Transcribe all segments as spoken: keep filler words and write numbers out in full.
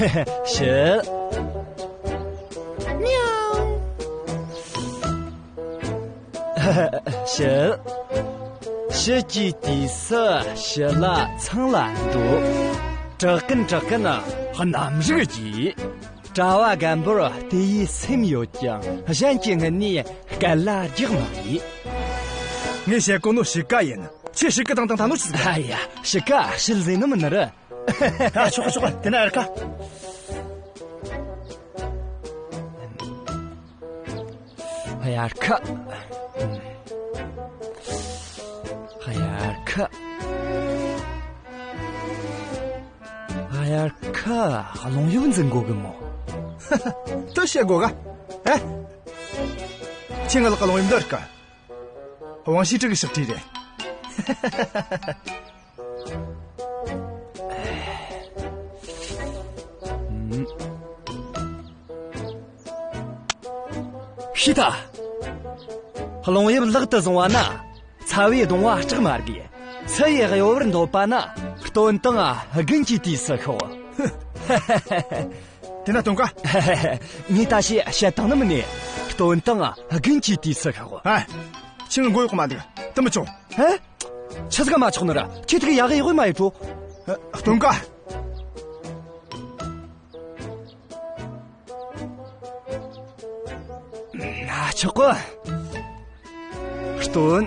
ཤི། མིའུ། ཤི། ཤི་གི་དུས་སུ་ཤི་ལ་ཚང་ལ་འདུག། དྲག་གིན་དྲག་གིན་རྣམ་རིག་གྱིས། གྲྭ་བ་རྒན་པོར་དེ་ཡི་སེམས་ཡོད་ཀྱང་གཞན་གྱི་སྔུན་ནས་སྐད་ལ་རྒྱག་མ་ཡིས། ངས་བཤད་གོ་ནོ་ཕྱུ་གུ་ཡིན། ཁྱེད་ཕྱུ་གུ་དང་དང་ཐ་ནོ་ཆི་ཟིག་ཨ་ཡ། ཕྱུ་གུ་ཤི་ལ་ཟེར་ནི་མིན་ནི་རེད། ཨ། ཆོག་གི་ཆོག་གི། དེ་ན་ཨེར་ཁ། ཨེར་ཁ། ཨེར་ཁ། ཨེར་ཁ་རླུང་གཡབ་འཛིན་གོ་གི་མོ། དེ་བཤད་གོ་ག། ཨེ། ཁྱེད་ང་ལ་རླུང་གཡབ་འདི་ཨེར་ཁ། དབང་ཤེས་དྲུག་གི་ཕྱག་བྲིས་རེད། ཤི་ཐ། རླུང་གཡབ་ལག་ཏུ་བཟུང་བ་ན། ཚ་བའི་གདུང་བ་སྐྲག་མ་དགོས། ཚ་བའི་གཡོ་བར་འདོད་པ་ན། སྟོན་དང་དགུན་གྱི་དུས་སུ་ཤོག། དེ་ན་སྟོན་ཀ། ངས་ད་ཞེས་བཤད་བཏང་ནི་མིན་ནས། སྟོན་དང་དགུན་གྱི་དུས་སུ་ཤོག། ཨ། ཁྱེད་མགོ་གཡོག་མ་འདུག། དེ་མི་ཆོག། ཨ། ཆི་ཟིག་མ་ཆོག་ནི་ར། ཁྱེད་ཐུག་ཡག་གི་ཡོད་མ་ཡོད་པོ། ཨ། སྟོན་ཀ། ཨ། ཆོག་གོ། སྟོན།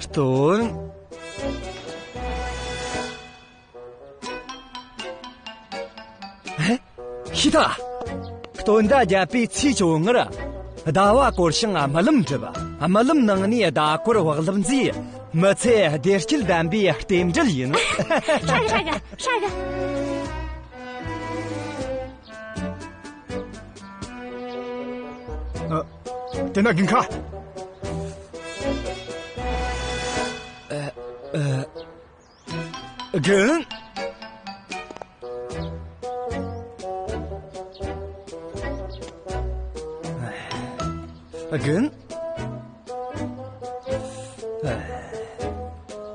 སྟོན། ཧེ། ཤི་ཐ། སྟོན་ཟླ་བརྒྱད་པའི་ཚེས་བཅོ་ལྔར། ཟླ་བ་བསྐོར་ཞིང་རྨི་ལམ་འགྲུབ། རྨི་ལམ་ནང་ནས་ཟླ་སྐོར་བག་ལེབ་མཛེས། མི་ཚེ་བདེ་སྐྱིད་ལྡན་པའི་རྟེན་འབྲེལ་ཡིན། ཧྲ་གི་ཧྲ་གི་ཧྲ་གི། ཨ། དེ་ན་དགུན་ཁ། ཨ། ཨ། དགུན། དགུན།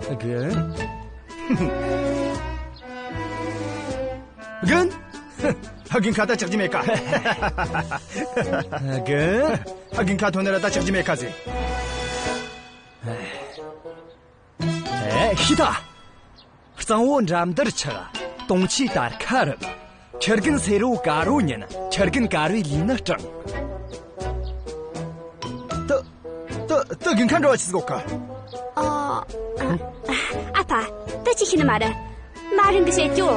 དགུན། དགུན། དགུན་ཁ་ད་ཆགས་ཀྱི་མེད་ཀ། དགུན། དགུན་ཁ་ཐོན་ན་ར་ད་ཆགས་ཀྱི་མེད་ཀ་ཟེར། ཨེ། ཤི་ཐ། གཙང་བོ་འགྲམ་དུར་ཆགས། དུང་ཆོས་དར་ཁ་རུབ། ཁྱི་རྒན་སེར་བོ་དཀར་བོ་ཉན། ཁྱི་རྒན་དཀར་བོའི་ལུས་ནི་སྐྲངས། དེ། དེ། དེ་དགུན་ཁ་འགྲོ་བ་ཆི་ཟིག་གོ་ཀ། ཨ། ཨ་ཕ། དེ་ཅི་ཤེས་ནི་མ་རེད། མ་རིན་གི་བཤད་ཀྱོ།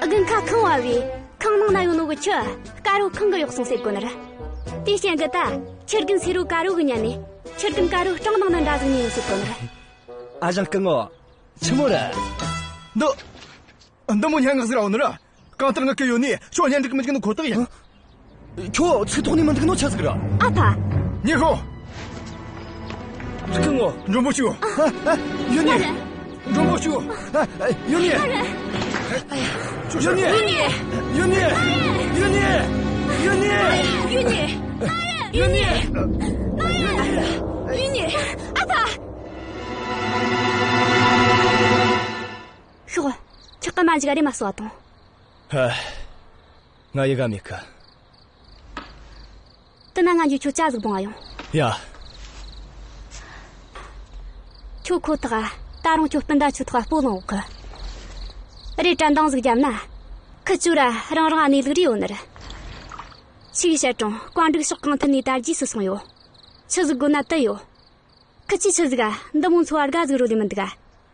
དགུན་ཁ་ཁང་བ་བས་ཁང་ནང་ན་ཡོད་ནོ་གི་ཁྱི་དཀར་བོ་ཁང་གི་གཡོག་སོང་ཟེར་གོ་ནི་ར། དེ་རྐྱེན་གི་ད་ཁྱི་རྒན་སེར་བོ་དཀར་བོ་གི་ཉན་ནས། ཁྱི་རྒན་དཀར་བོ་སྐྲངས་ནང་ན་འདྲ་ཟིག་ཉན་ཡོད་ཟེར་གོ་ནི་ར། ཨ་ཞང་སྐུ་ངོ། ཆི་མོ་རེད། འདི། འདི་མོ་སྙན་ངག་ཟིག་ར་ཡོད་ནི་ར། གང་ལྟར་ངི་གི་ཡོད་ནི་ཁྱོད་སྙན་འགྲིག་མི་འཇུག་ནི་ཁོ་ཐག་ཡིན། ཁྱོད་ཚིག་ཐོག་ནས་མི་འདུག་ནོ་ཆི་ཟིག་ར། ཨ་ཕ། ཉི་ཧོ། སྐུ་ངོ། མགྲོན་པོ་ཞུ། ཨ། ཨ། ཡོད་ནི། མགྲོན་པོ་ཞུ། ཨ། ཨ། ཡོད་ནི། ཡོད་ནི། ཡོད་ནི། ཡོད་ནི། ཡོད་ནི། ཡོད་ནི། ཡོད་ནི། ཨ་ཕ། ཤོག། ཁྱེད་ཀ་མ་འཇིག་རེ་མ་གསོ་བ་དང་། ཧ། ང་ཡི་ག་མེད་གི། དེ་ན་ང་འཇུ་ཁྱོད་ཅག་ཟིག་བོང་ང་ཡོང་། ཡ། ཁྱོད་ཁོ་ཐག་ད་རུང་ཁྱོད་སྤུན་ཟླ་ཆོ་ཐག་སྤོ་ལངས་འོག་གི། རེད་དྲ་འདང་ཟིག་བརྒྱབ་ན། ཁི་ཆོ་ར་རང་རང་གནས་ལུགས་རེ་ཡོད་ནི་རེད། ཆི་གི་བཤད་རུང་བཀའ་འགྲིག་ཕྱོགས་གང་ཐད་ནས་དར་རྒྱས་སུ་སོང་ཡོད། ཆི་ཟིག་དགོས་ན་དེ་ཡོད། ཁི་ཆོས་ཆི་ཟིག་ག་འདི་མོ་འཚོ་བ་དགའ་ཟིག་རོལ་ལེ་མི་འདུག་ག་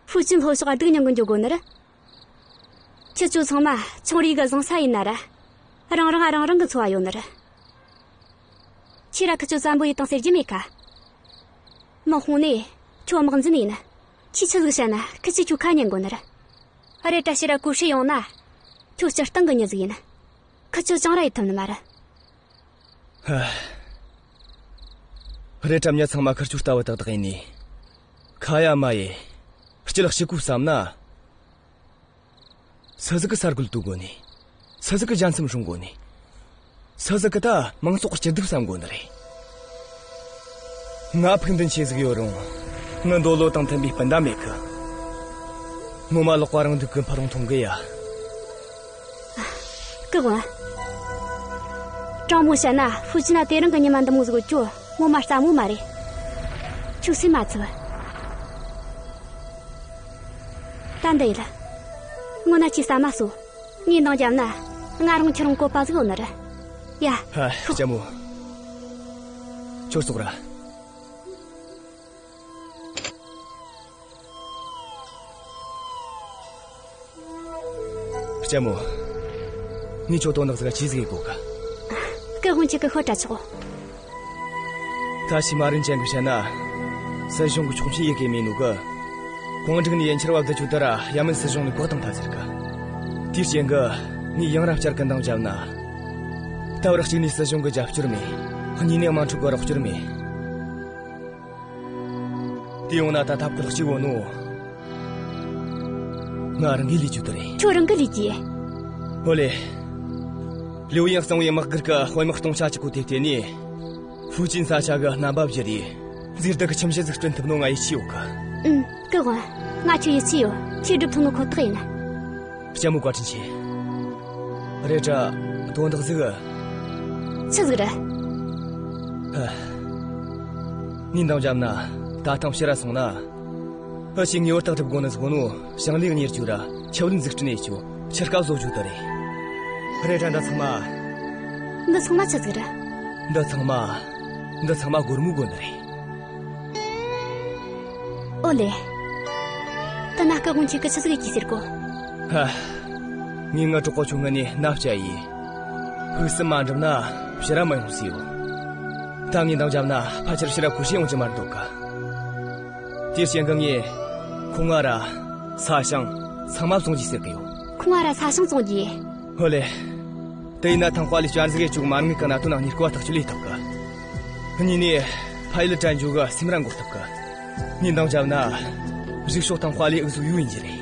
ཧྥུ་ཅན་ལྷོ་ཕྱོགས་སྡུག་མྱངས་གི་འགྱོ་དགོ་ནི་རེད། ཁྱེད་ཚོ་ཚང་མ་ཆུང་རིགས་གི་བཟང་ས་ཡིན་ན་ར། རང་རང་རང་རང་གི་འཚོ་བ་ཡོད་ནི་རེད། ཁྱེད་ར་ཁི་ཆོ་བཙན་པོ་ཡིན་དང་ཟེར་རྒྱུ་མེད་ཀ་དམག་དཔུང་ནས་ཁྱོད་དམག་འཛིན་ཡིན། ཁྱེད་ཆི་ཟིག་བཤད་ན་ཁི་ཆོས་ཁྱོད་ཁ་ཉན་དགོ་ནི་རེད། རེད་དྲ་ཕྱིར་ར་ཀུ་ཧྲི་ཡོང་ན། ཁྱོད་སྤྱིར་བཏང་གི་མྱི་ཟིག་ཡིན། ཁི་ཆོས་ཅང་ར་ཡེད་ཐུབ་ནི་མ་རེད། ཧ། རེད་དྲ་མྱི་ཚང་མ་ཁིར་ཆོ་ལྟ་བུ་ཏག་ཏག་ཡིན་ནི། ཁ་ཡ་མ་ཡེ། སྐྱིད་ལ་སྐྱིད་གོ་བསམ་ན། སུ་ཟིག་གི་ས་རྒོད་དུ་དགོ་ནི། སུ་ཟིག་གི་འཇའ་མཚམས་སྲུང་དགོ་ནི། སུ་ཟིག་གི་ད་མང་ཚོགས་གི་སྐྱིད་སྡུག་བསམ་དགོ་ནི་རེད། ང་ཕུགས་འདུན་ཆེ་ཟིག་ཡོད་རུང་། ངའི་འདོད་བློ་དང་མཐུན་པའི་སྤུན་ཟླ་མེད་གི། ངོ་མ་ལག་པ་རིང་འདུག་གི། ཕུ་རུང་ཐོང་གི་ཡ། སྐུ་ངོ། དྲང་མོ་བཤད་ན་ཧྥུ་ཅི་ན་དེ་རིང་གི་ཉི་མ་འདི་མོ་ཟིག་གི་ཅོ་ངོ་མ་སླ་མོ་མ་རེད། ཁྱོད་སེམས་མ་འཚབ། ད་འདི་ཡིན་ལ། ངོ་ན་ཁྱོས་ཟ་མ་ཟོ། ངས་འདང་བརྒྱབ་ན་ང་རང་ཁྱེད་རང་བཀོད་པ་ཟིག་ཡོད་ནི་རེད། ཡ། ཧ། ལྕམ་མོ། ཁྱོད་ཙོག་ར། ལྕམ་མོ། ངས་ཁྱོད་དོན་དག་ཟིག་ཅི་ཟིག་ཡེད་དགོས་གི། སྐུ་ངོ་ཁྱེད་ཀྱིས་ཤོད་དྲ་ཆོག། ད་ཕྱི་མ་རིན་ཅན་གྱིས་བཤད་ན། སྲིད་གཞུང་གིས་ཆོག་མཆན་ཡེད་གི་མེད་ནོ་གི། གོང་འགྲིག་ནས་ཡན་ཆད་བབ་བསྡུ་ཆོག་དེ་ར་ཡ་མན་སྲིད་གཞུང་ནས་གོ་བཏང་ཐལ་ཟེར་གི། དེའི་རྐྱེན་གྱིས་ངས་ཡང་ར་བསྐྱར་གི་འདང་བརྒྱབ་ན། ད་བར་གཅིག་ནས་སྲིད་གཞུང་གི་རྒྱབ་སྐྱོར་མེད། གཉིས་ནས་དམངས་ཁྲོད་གི་རོགས་སྐྱོར་མེད། དེ་ཡོང་ན་ད་ཐབས་བཀོད་གཅིག་ཡོད་ནོ། ང་རང་གིས་ལས་རྒྱུ་དེ་རེད། ཁྱོད་རང་གིས་ལས་རྒྱུ། ཨོ་ལེ། ལིའུ་ཡིང་གཙང་བོའི་དམག་སྒར་གི་དཔོན་དམག་སྟོང་ཆ་གཅིག་གོ་དེ་བརྟེན་ནས། ཧྥུའུ་ཅན་ས་ཆ་གི་རྣམ་པ་བསྒྱུར་ཡས། མཛེས་སྡུག་གི་ཁྱིམ་གཞིས་ཟིག་བསྐྲུན་ཐུབ་ནོ་ང་ཡིད་ཆེས་ཡོད་གི། ཨུམ། སྐུ་ངོ། ང་ཁྱོད་ཡིད་ཆེས་ཡོད། ཁྱོས་སྒྲུབ་ཐུབ་ནོ་ཁོ་ཐག་ཡིན། ལྕམ་མོ་བཀའ་དྲིན་ཆེ། རེད་དྲ། དོན་དག་ཟིག་ཆི་ཟིག་རེད། ཧ། ངས་འདང་བརྒྱབ་ན། ད་ཐེངས་ཕྱིར་ར་སོང་ན། ཨ་ཅེ་ངེས་པར་དུ་སྒྲུབ་དགོས་ནི་ཟིག་ཡོད་ནོ། ཞིང་ལས་གཉེར་རྒྱུ་ར་ཆུ་བེད་འཛུགས་སྐྲུན་ཡེད་རྒྱུ། ཆུ་རྐ་བཟོ་རྒྱུ་དེ་རེད། རེད་དྲ་འདི་ཚང་མ། འདི་ཚང་མ་ཆི་ཟིག་རེད། འདི་ཚང་མ། འདི་ཚང་མ་སྒོར་མོའི་སྒོ་ནས་རེད། ཨོ་ལེ། ད་ན་སྐུ་ངོ་ཁྱེད་ཀྱིས་ཆི་ཟིག་ཡེད་རྒྱུ་ཟེར་གོ། ཧ། ངས་ངའི་གྲོགས་པོ་ཆུང་ངུ་ནས་མནའ་བསྐྱལ་ཡས། ཕུགས་བསམ་མ་འགྲུབ་ན་ཕྱིར་ར་མི་ཡོང་ཟེར་ཡོད། ད་ངས་འདང་བརྒྱབ་ན་ཕལ་ཆེར་ཕྱིར་ར་ཀུ་ཤུ་ཡོང་རྒྱུ་མ་འདུག་ག། དེའི་རྐྱེན་གྱིས་ངས་ཁོང་ང་ར་ས་ཞིང་ཚང་མ་བཙོང་རྒྱུ་ཟེར་གི་ཡོད། ཁོང་ང་ར་ས་ཞིང་བཙོང་རྒྱུ། ཨོ་ལེ། དེ་ཡིན་ན་ཐང་ཧྭ་ལི་བསྐྱར་འཛུགས་ཡེད་རྒྱུ་མ་དངུལ་གི་གནད་དོན་ནང་གཉེར་སྐོར་བ་ཐག་གཅོད་ལས་ཐུབ་གི། གཉིས་ནས་ཕ་ཡུལ་དྲན་རྒྱུ་གི་སེམས་ར་འགོག་ཐུབ་གི། ངས་འདང་བརྒྱབ་ན། གཞུག་ཕྱོགས་ཐང་ཧྭ་ལི་འུ་ཚོའི་ཡུལ་ཡིན་རྒྱུ་རེད།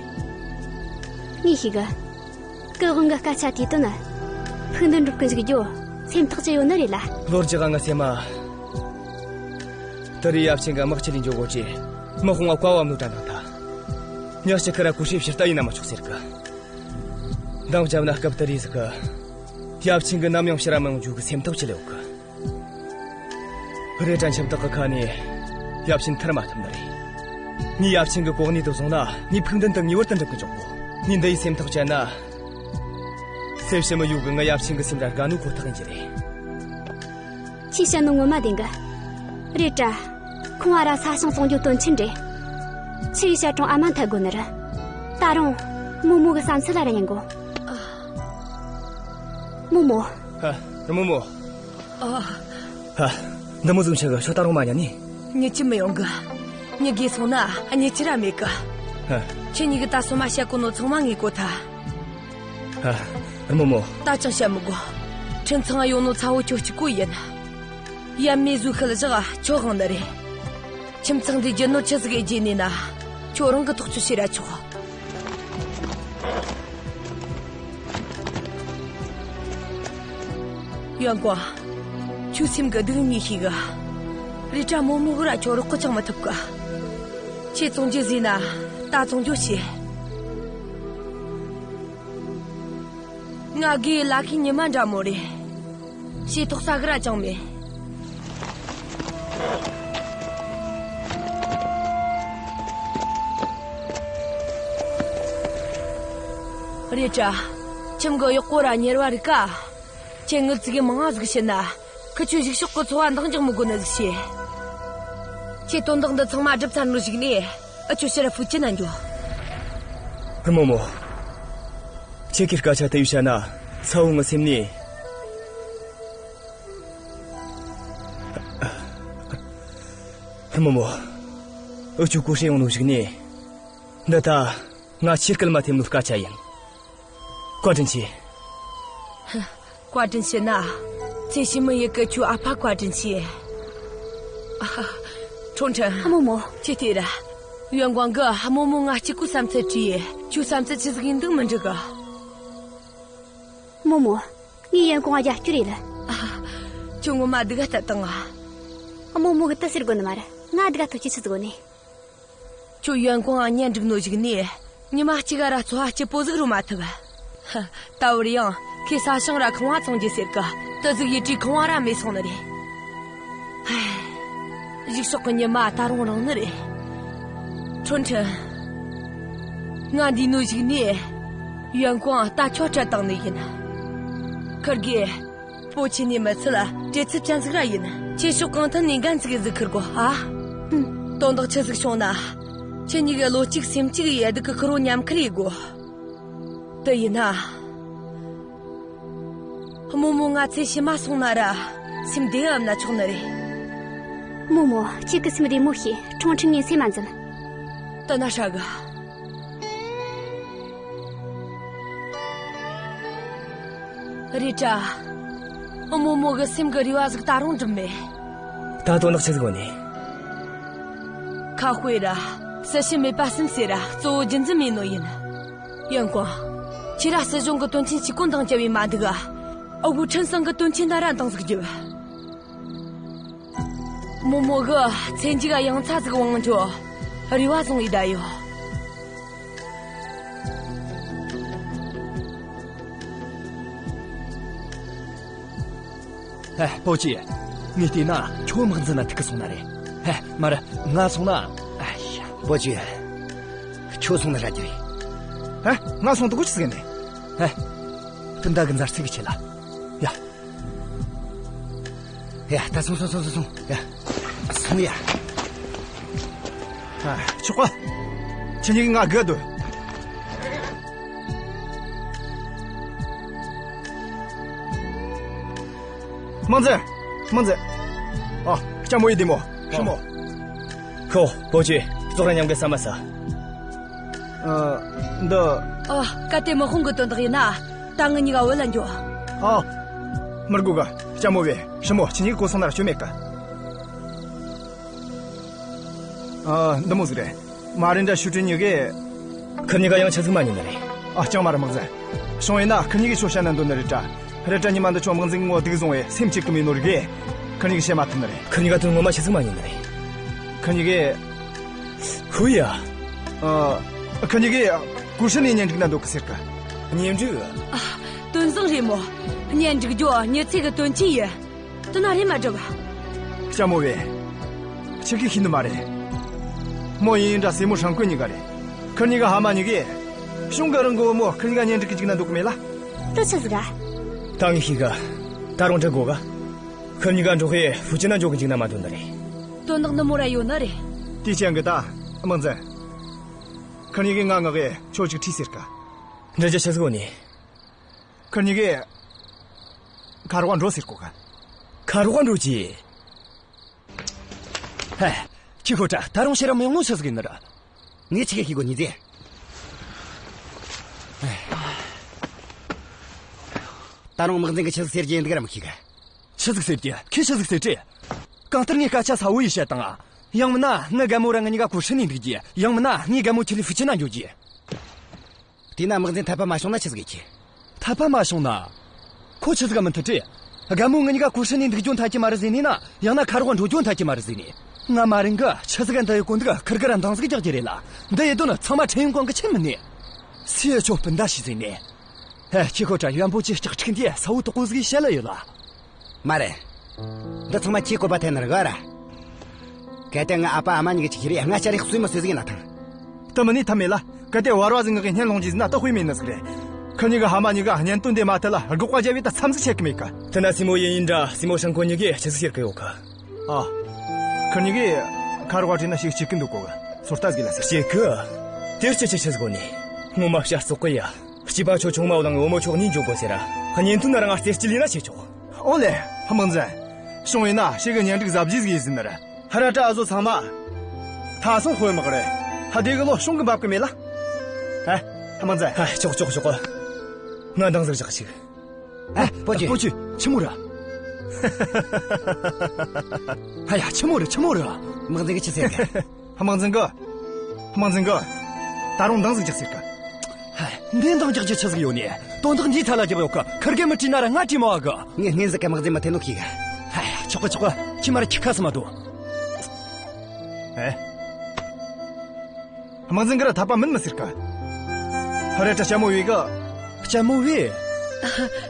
ངས་ཤེས་གི། སྐུ་ངོ་གི་སྐད་ཆ་དེའི་དོན། ཕུགས་འདུན་འགྲུབ་གི་འཇུག་རྒྱུ་སེམས་ཐག་ཆོད་ཡོད་ནི་རེད་ལ། ལོ་རྒྱུས་ང་སེམས་མ། ད་རེས་ཡབ་ཆེན་གི་དམག་ཆེད་ལས་འགྱོ་དགོས་རྒྱུ། དམག་དཔུང་ང་བཀའ་བབས་ནོ་དྲན་བཏང་ཐལ། ཉག་གཅིག་གི་ར་ཀུ་ཤུ་ཕྱིར་ལྟ་ཡེད་ན་མི་ཆོག་ཟེར་གི། འདང་བརྒྱབ་ན་སྐབས་དེ་རིང་ཟིག་གི། ཡབ་ཆེན་གི་ནམ་ཡང་ཕྱིར་ར་མི་ཡོང་རྒྱུ་གི་སེམས་ཐག་ཆོད་ལས་ཡོད་གི། རེད་དྲ་འཆམ་ཐག་གི་ཁ་ནས་ཡབ་ཆེན་ཐར་མ་ཐུབ་ནི་རེད། ངས་ཡབ་ཆེན་གི་གོ་གནས་དེ་བཟུང་ན་ངའི་ཕུགས་འདུན་དེ་ངེས་པར་དུ་འགྲུབ་གི་འཇུག་གོ། ངས་འདི་ཡི་སེམས་ཐག་བཅད་ན། སེམས་ཕྱི་མི་ཡོད་གི། ང་ཡབ་ཆེན་གི་སེམས་ར་དགའ་ནོ་ཁོ་ཐག་ཡིན་རྒྱུ་རེད། ཁྱོས་བཤད་ནོ་ངོ་མ་བདེན་གི། རེད་དྲ། ཁོང་ང་ར་ས་ཞིང་བཙོང་རྒྱུ་དོན་ཆེན་རེད། ཁྱོས་བཤད་རུང་ཨ་མ་འཐད་དགོས་ནི་རེད། ད་རུང་། རྨོ་མོ་གི་བསམ་ཚུལ་ལ་ར་ཉན་དགོས། རྨོ་མོ། ཧ། རྨོ་མོ། ཨ། ཧ། འདི་མོ་ཟིག་ཆེ་གི། ཁྱོད་ད་རུང་མ་ཉན་ནི། མྱི་ཅི་མི་ཡོང་གི། མྱི་རྒས་སོང་ན་མྱི་ཅི་ར་མེད་གི། ཧ། ཁྱེད་གཉིས་གིས་ད་སོ་མ་བཤད་གོ་ནོ་ཚང་མ་ངས་གོ་ཐལ། ཧ། རྨོ་མོ། ད་ཅང་བཤད་མི་དགོས། ཁྱིམ་ཚང་ཡོད་ནོ་ཚ་བོ་ཁྱོད་གཅིག་པོ་ཡིན། ཡབ་མེས་ཟོས་ཤི་ལ་བཞག་ཁྱོད་དབང་ནི་རེད། ཁྱིམ་ཚང་འདི་རྒྱུ་ནོར་ཆི་ཟིག་ཡེད་རྒྱུ་ཡིན་ན། ཁྱོད་རང་གིས་ཐག་གཅོད་བྱས་ར་ཆོག། ཡོན་ཀོང་། ཁྱོའི་སེམས་གི་སྡུག་ངས་ཤེས་གི། རེད་དྲ་རྨོ་མོ་གིས་ར་ཁྱོད་རོགས་གི་ཅང་མི་ཐུབ་གི། ཁྱོས་བཙོང་རྒྱུ་ཟེར་ན་ད་བཙོང་རྒྱུ་བྱོས། ང་དགེ་ལ་ཁའི་ཉི་མ་འདྲ་མོ་རེད། བྱས་ཐོག་ས་གི་ར་ཅང་མེད། རེད་དྲ། ཁྱིམ་གི་གཡོག་པོ་ར་གཉེར་བ་རིགས་ག། ཁྱེད་དངུལ་ཙིག་གེ་མང་ང་ཟིག་བྱིན་ན། ཁི་ཆོའི་གཞུག་ཕྱོགས་གི་འཚོ་བ་འདང་རྒྱག་མི་དགོས་ནི་ཟིག་བྱོས། ཁྱོས་དོན་དག་འདི་ཚང་མ་སྒྲུབ་ཚར་ནོ་གཞུག་ནས། ཨ་ཅོ་ཕྱིར་ར་ཧྥུའུ་ཅན་ན་འགྱོ། རྨོ་མོ། ཁྱེད་ཀྱི་སྐད་ཆ་དེ་ཡིས་བཤད་ན་ཚ་བོ་ངའི་སེམས་ནས། རྨོ་མོ། ཨ་ཅོ་ཀུ་ཤུ་ཡོང་ནོ་གཞུག་ནས། འདི་ད་ང་ཁྱོའི་སྐུལ་མ་ཐེབས་ནོ་སྐད་ཆ་ཡིན། བཀའ་དྲིན་ཆེ། བཀའ་དྲིན་ཆེ་ན། ཚེ་ཕྱི་མི་ཡི་གི་ཁྱོའི་ཨ་ཕ་བཀའ་དྲིན་ཆེ། ཨ་ཧ། ཁྲོང་ཁྲེན། རྨོ་མོ། ཁྱོས་ལྟོས་ར། ཡོན་ཀོང་གིས་རྨོ་མོ་ང་གཅིག་པོའི་བསམ་ཚུལ་དྲིས་ཡས། ཁྱོའི་བསམ་ཚུལ་ཆི་ཟིག་ཡིན་འདུག་མི་འདྲི་གི། རྨོ་མོ། ངས་ཡོན་ཀོང་ང་རྒྱབ་སྐྱོར་ཡེད་ལ། ཨ། ཁྱོད་ངོ་མ་སྡུག་ག་གཏད་བཏང་ང་། རྨོ་མོ་གིས་དེ་ཟེར་དགོས་ནི་མ་རེད། ང་སྡུག་ག་གཏོང་རྒྱུ་ཆི་ཟིག་ཡོད་ནི། ཁྱོད་ཡོན་ཀོང་ང་གཉེན་སྒྲིག་ནོ་ཞིག་ནས་ཉི་མ་གཅིག་ག་ར་འཚོ་བ་སྐྱིད་པོ་ཟིག་རོལ་མ་ཐུབ། ད་བར་ཡང་ཁོས་ས་ཞིང་ར་ཁང་བ་བཙོང་རྒྱུ་ཟེར་གི། དེ་ཟིག་ཡེད་དུས་ཁང་བ་ར་མེད་སོང་ནི་རེད། གཞུག་ཕྱོགས་གི་ཉི་མ་ད་རུང་རིང་ནི་རེད། ཁྲོན་ཁྲིན། ང་འདས་ནོ་ཞིག་ནས་ཡོན་ཀོང་ད་ཁྱོད་སྤྲད་བཏང་ནི་ཡིན། ཁིར་གེ། པོ་ཆེ་ནས་མི་ཚད་བྲེལ་འཚུབ་ཅན་ཟིག་ར་ཡིན། ཁྱེད་ཕྱོགས་གང་ཐད་ནས་འགན་ཟིག་ཟིག་འཁུར་དགོ་ཨ། ཨུམ། དོན་དག་ཆི་ཟིག་བྱུང་ན། ཁྱེད་གཉིས་ཀྱིས་བློ་གཅིག་སེམས་གཅིག་ཡས་སྡུག་གི་ཁུར་བོ་མཉམ་ཁུར་ཡེད་དགོ། དེ་ཡིན་ན། རྨོ་མོ་ང་ཚེ་ཕྱི་མ་སོང་ན་ར་སེམས་བདེ་འམ་ན་ཆོག་ནི་རེད། རྨོ་མོ། ཁྱེད་ཀྱི་སེམས་བདེ་མོ་བྱོས། ཁྲུང་ཁྲུང་ངས་སེམས་མ་འཛིན། དེ་ན་ཧྲ་གི། རེད་དྲ། རྨོ་མོ་གི་སེམས་གི་རེ་བ་ཟིག་ད་རུང་འགྲུབ་མེད། ད་དོན་དག་ཆི་ཟིག་ཡོད་ནི། ཁ་དཔེ་ར། སྲི་ཞུ་མེད་པ་སེམས་ཟེར་ར་གཙོ་བོ་རྒྱུ་མཚན་མེད་ནོ་ཡིན། ཡོན་ཀོང་། ཁྱེད་ར་སྲིད་གཞུང་གི་དོན་ཆེན་གཅིག་གོ་འདང་རྒྱབ་བས་མ་འདུག་ག། ཨ་ཁུ་ཁྲིན་ཚང་གི་དོན་ཆེན་ན་ར་འདང་ཟིག་རྒྱོབ། རྨོ་མོ་གི་ཚེ་མཇུག་ག་ཡང་ཚ་ཟིག་བང་རྒྱོ། རེ་བ་བཟུང་ཡི་ད་ཡོད། ཧེ། པོ་ཆེ། ངས་བལྟས་ན་ཁྱོད་དམག་འཛིན་ན་ཐུག་གི་སོང་ན་རེད། ཧེ། མ་རེད། ང་སོང་ན། ཨ་ཡ། པོ་ཆེ། ཁྱོད་སོང་ན་ར་རྒྱུ་རེད། ཧེ། ང་སོང་དུ་གོ་ཆི་ཟིག་ནས། ཧེ། སྤུན་ཟླ་གི་མཛའ་བརྩེ་གི་ཆེད་ལ། ཡ། ཡ། ད་སོང་སོང་སོང་སོང་སོང་། ཡ། སོང་ཡ། ཨ། ཆོག་ག། ཁྱེད་གཉིས་ཀྱིས་ང་སྒུག་སྡོད། དམག་འཛིན། དམག་འཛིན། ཨ། ལྕམ་མོ་ཡིན་བདེ་མོ། ཧྲི་མོ། ཁོ། པོ་ཆེ། ཙོག་ར་མཉམ་གི་ཟ་མ་ཟ། ཨ། འདི། ཨ། གལ་ཏེ་དམག་དཔུང་གི་དོན་དག་ཡིན་ན། ད་ངེད་གཉིས་ཀ་བུད་ལ་འགྱོ། ཨ། མི་དགོས་གི། ལྕམ་མོ་བས། ཧྲི་མོ། ཁྱེད་གཉིས་ཀ་གོ་སོང་ན་ར་སྐྱོན་མེད་གི། ཨ། འདི་མོ་ཟིག་རེད། མ་རིན་དྲ་ཞུ་ཀྲིན་གཉིས་ཀས། ཁིར་གཉིས་ཀ་ཡང་ཆི་ཟིག་མ་ཉན་ནི་རེད། ཨ། ཅང་མ་རེད། དམག་འཛིན། བྱུང་ཡིན་ན་ཁིར་གཉིས་ཀས་ཁྱོད་བཤད་ན་འདོད་ནི་རེད་དྲ། རེད་དྲ་ཉི་མ་འདི་ཁྱོད་དམག་འཛིན་གི་ངོ་སྡུག་བཟུང་བས་སེམས་སྐྱིད་གི་མེད་ནོ་རིགས། ཁིར་གཉིས་ཀས་བཤད་མ་ཐུབ་ནི་རེད། ཁིར་གཉིས་ཀ་དོན་ངོ་མ་ཆི་ཟིག་མ་ཉན་ནི་རེད། ཁིར་གཉིས་ཀས། ཧུ་ཡ། ཨ། ཁིར་གཉིས་ཀས་ཀུ་ཧྲི་ནས་གཉེན་སྒྲིག་ན་འདོད་གི་ཟེར་གི། གཉེན་སྒྲིག། ཨ། དོན་བཟང་རེད་མོ། གཉེན་སྒྲིག་རྒྱུ་མྱི་ཚེ་གི་དོན་ཆེན་ཡིན། དེ་ན་རེམ་མ་སྒྲུབ། ལྕམ་མོ་བས། ཁྱེད་ཀྱིས་ཤེས་ནི་མ་རེད། མོ་ཡིན་འདྲ་སྲས་མོ་ཧྲང་ཀོན་གཉིས་ཀ་རེད། ཁིར་གཉིས་ཀ་ཕ་མ་གཉིས་ཀས། གཞུང་གི་རང་གི་བུ་མོ་ཁིར་གཉིས་ཀ་གཉེན་སྒྲིག་གི་འཇུག་ན་འདོད་གི་མེད་ལ། དེ་ཆི་ཟིག་ག། ད་ངས་ཤེས་གི། ད་རུང་དྲན་དགོས་གི། ཁིར་གཉིས་ཀ་འགྲོགས་ཡས་ཧྥུ་ཅན་ན་འགྱོ་གི་འཇུག་ན་མ་འདོད་ནི་རེད། དོན་དག་འདི་མོ་ར་ཡོད་ནི་རེད། དེ་ཅན་གི་ད། དམག་འཛིན། ཁིར་གཉིས་ཀས་ང་མངགས་ཡས་ཁྱོད་ཅིག་ཁྲིད་ཟེར་གི། འདྲི་རྒྱུ་ཆི་ཟིག་ཡོད་ནི། ཁིར་གཉིས་ཀས་མཁར་བ་འགྲོ་ཟེར་གོ་གི། མཁར་བ་འགྲོ་རྒྱུ། ཧེ། ཁྱི་ཁོ་ཏྲ། ད་རུང་ཕྱིར་ར་མི་ཡོང་ནོ་ཆི་ཟིག་ཡིན་ནི་ར། ངས་ཆི་གེ་ཤེས་གོ་ནི་ཟེ། ད་རུང་དམག་འཛིན་གིས་ཆི་ཟིག་ཟེར་གྱི་ཡིན་འདུག་ར་མི་ཤེས་གི། ཆི་ཟིག་ཟེར་གྱི། ཁོས་ཆི་ཟིག་ཟེར་ཏེ། གང་ལྟར་ངས་སྐད་ཆ་གསལ་བོ་ཡེ་བཤད་བཏང་ང་། ཡང་མིན་ན་ངའི་རྒན་མོ་ར་ང་གཉིས་ཀ་ཀུ་ཧྲི་ནས་འདུག་རྒྱུ། ཡང་མིན་ན་ངའི་རྒན་མོ་ཁྲིད་ལས་ཧྥུ་ཅན་ན་འགྱོ་རྒྱུ། དེས་ན་དམག་འཛིན་འཐད་པ་མ་བྱུང་ན་ཆི་ཟིག་ཡེད་རྒྱུ། འཐད་པ་མ་བྱུང་ན། ཁོ་ཆི་ཟིག་ག་མི་འཐད་དྲི། རྒན་མོ་ང་གཉིས་ཀ་ཀུ་ཧྲི་ནས་འདུག་རྒྱུ་འཐད་རྒྱུ་མ་རེད་ཟེར་ནི་ན། ཡང་ན་མཁར་བ་འགྲོ་རྒྱུ་འཐད་རྒྱུ་མ་རེད་ཟེར་ནི། ང་མ་རིན་གི་ཆི་ཟིག་ག་འདི་ཡི་གོ་འདུག་ཁིར་གི་ར་འདང་ཟིག་རྒྱག་རྒྱུ་རེད་ལ། འདི་ཡི་དོན་ཚང་མ་ཁྲེན་ཡོན་ཀོང་གི་ཆེད་མིན་ནི། སུ་ཡི་ཆོ་སྤུན་ཟླ་ཞིག་ཟེར་ནི། ཧེ། ཁྱི་ཁོ་ཏྲ། ཡོན་པོ་ཆེ་ལྕགས་ཁྲིག་འདི་ས་བོ་དོག་པོ་ཟིག་བཤད་ལ་ཡོད་ལ། མ་རེད། འདི་ཚང་མ་ཁྱིས་བཀོད་པ་འཐད་ནི་རེད་ག་ར། གལ་ཏེ་ངའི་ཨ་ཕ་ཨ་མ་གཉིས་ཀྱིས་ཆི་ཁྱི་རེད། ང་ཅ་རེ་གསོས་མི་གསོས་ཟིག་ཡིན་ན་ཐང་། དེ་མིན་ནི་ཐབས་མེད་ལ། གལ་ཏེ་བར་བ་ཟིག་ངག་གི་སྙན་ལོང་རྒྱུ་ཟིན་ན་ད་དཔེ་མེད་ནི་ཟིག་རེད། ཁིར་གཉིས་ཀ་ཕ་མ་གཉིས་ཀ་གཉེན་དོན་དེ་མ་ཐད་ལ་དགག་པ་རྒྱབ་བས་ད་མཚམས་ཟིག་ཆད་གི་མེད་གི། དེ་ན་སྲས་མོ་ཡིན་ཡིན་འདྲ་སྲས་མོ་ཧྲང་ཀོན་གཉིས་ཀས་ཆི་ཟིག་ཟེར་གི་ཡོད་གི། ཨ། ཁིར་གཉིས་ཀས་མཁར་བ་བྲོས་ན་ཞེ་གི་སྐྱིད་གི་འདུག་གོ་གི། ཚོད་ལྟ་ཟིག་ལ་ཟེར། སྐྱིད་གི། དེར་སྐྱིད་ཆི་ཆི་ཟིག་གོ་ནི། ངོ་མ་བྱ་རྩོག་གི་ཡ། སྐྱིད་པ་ཆོ་ཆུང་མ་བོ་དང་བུ་མོ་ཆོ་གཉིས་འཇོག་གོ་ཟེར་ར། གཉེན་དོན་ན་རང་ང་རྩེ་སྐྱིད་ལས་ན་ཆེ་ཆོག། ཨོ་ལེ། དམག་འཛིན། བྱུང་ཡིན་ན་ཞེ་གི་གཉེན་སྒྲིག་གཟབ་རྒྱས་ཟིག་ཡིན་ཟིན་ནི་རེད། ཧ་ར་ཏྲ་ཨ་ཟོ་ཚང་མ། ཐ་སང་དཔོན་དམག་རེད། ཧ་དེ་གི་ལོ་གཞུང་གི་འབབ་གི་མེད་ལ། ཧ། དམག་འཛིན། ཧ། ཆོག་ཆོག་ཆོག། ང་འདང་ཟིག་རྒྱག་ཞིག། ཨ། པོ་ཆེ། པོ་ཆེ། ཆི་མོ་རེད། ཧ་ཡ། ཆི་མོ་རེད། ཆི་མོ་རེད། དམག་འཛིན་གིས་ཆི་ཟེར་གི། དམག་འཛིན་གིས། དམག་འཛིན་གིས། ད་རུང་འདང་ཟིག་རྒྱག་ཟེར་གི། ཧ། འདི་འདང་རྒྱག་རྒྱུ་ཆི་ཟིག་ཡོད་ནི། དོན་དག་འདིའི་ཐད་ལ་རྒྱབ་ཡོད་གི། ཁིར་གེ་མི་དྲིས་ན་ར་ང་དྲིས་མི་བ་གི། ངས་སྔོན་ཟིག་ག་དམག་འཛིན་མི་འཐད་ནོ་ཤེས་གི། ཧ་ཡ། ཆོག་གི་ཆོག་གི། ཁྱི་མ་ར་ཁྱི་ཁ་སི་མ་འདུག། ཨེ། དམག་འཛིན་གིས་ར་འཐད་པ་མིན་མི་ཟེར་གི། ཧ། རེད་དྲ་ལྕམ་མོ་བྷི་གིས། ལྕམ་མོ་བྷི།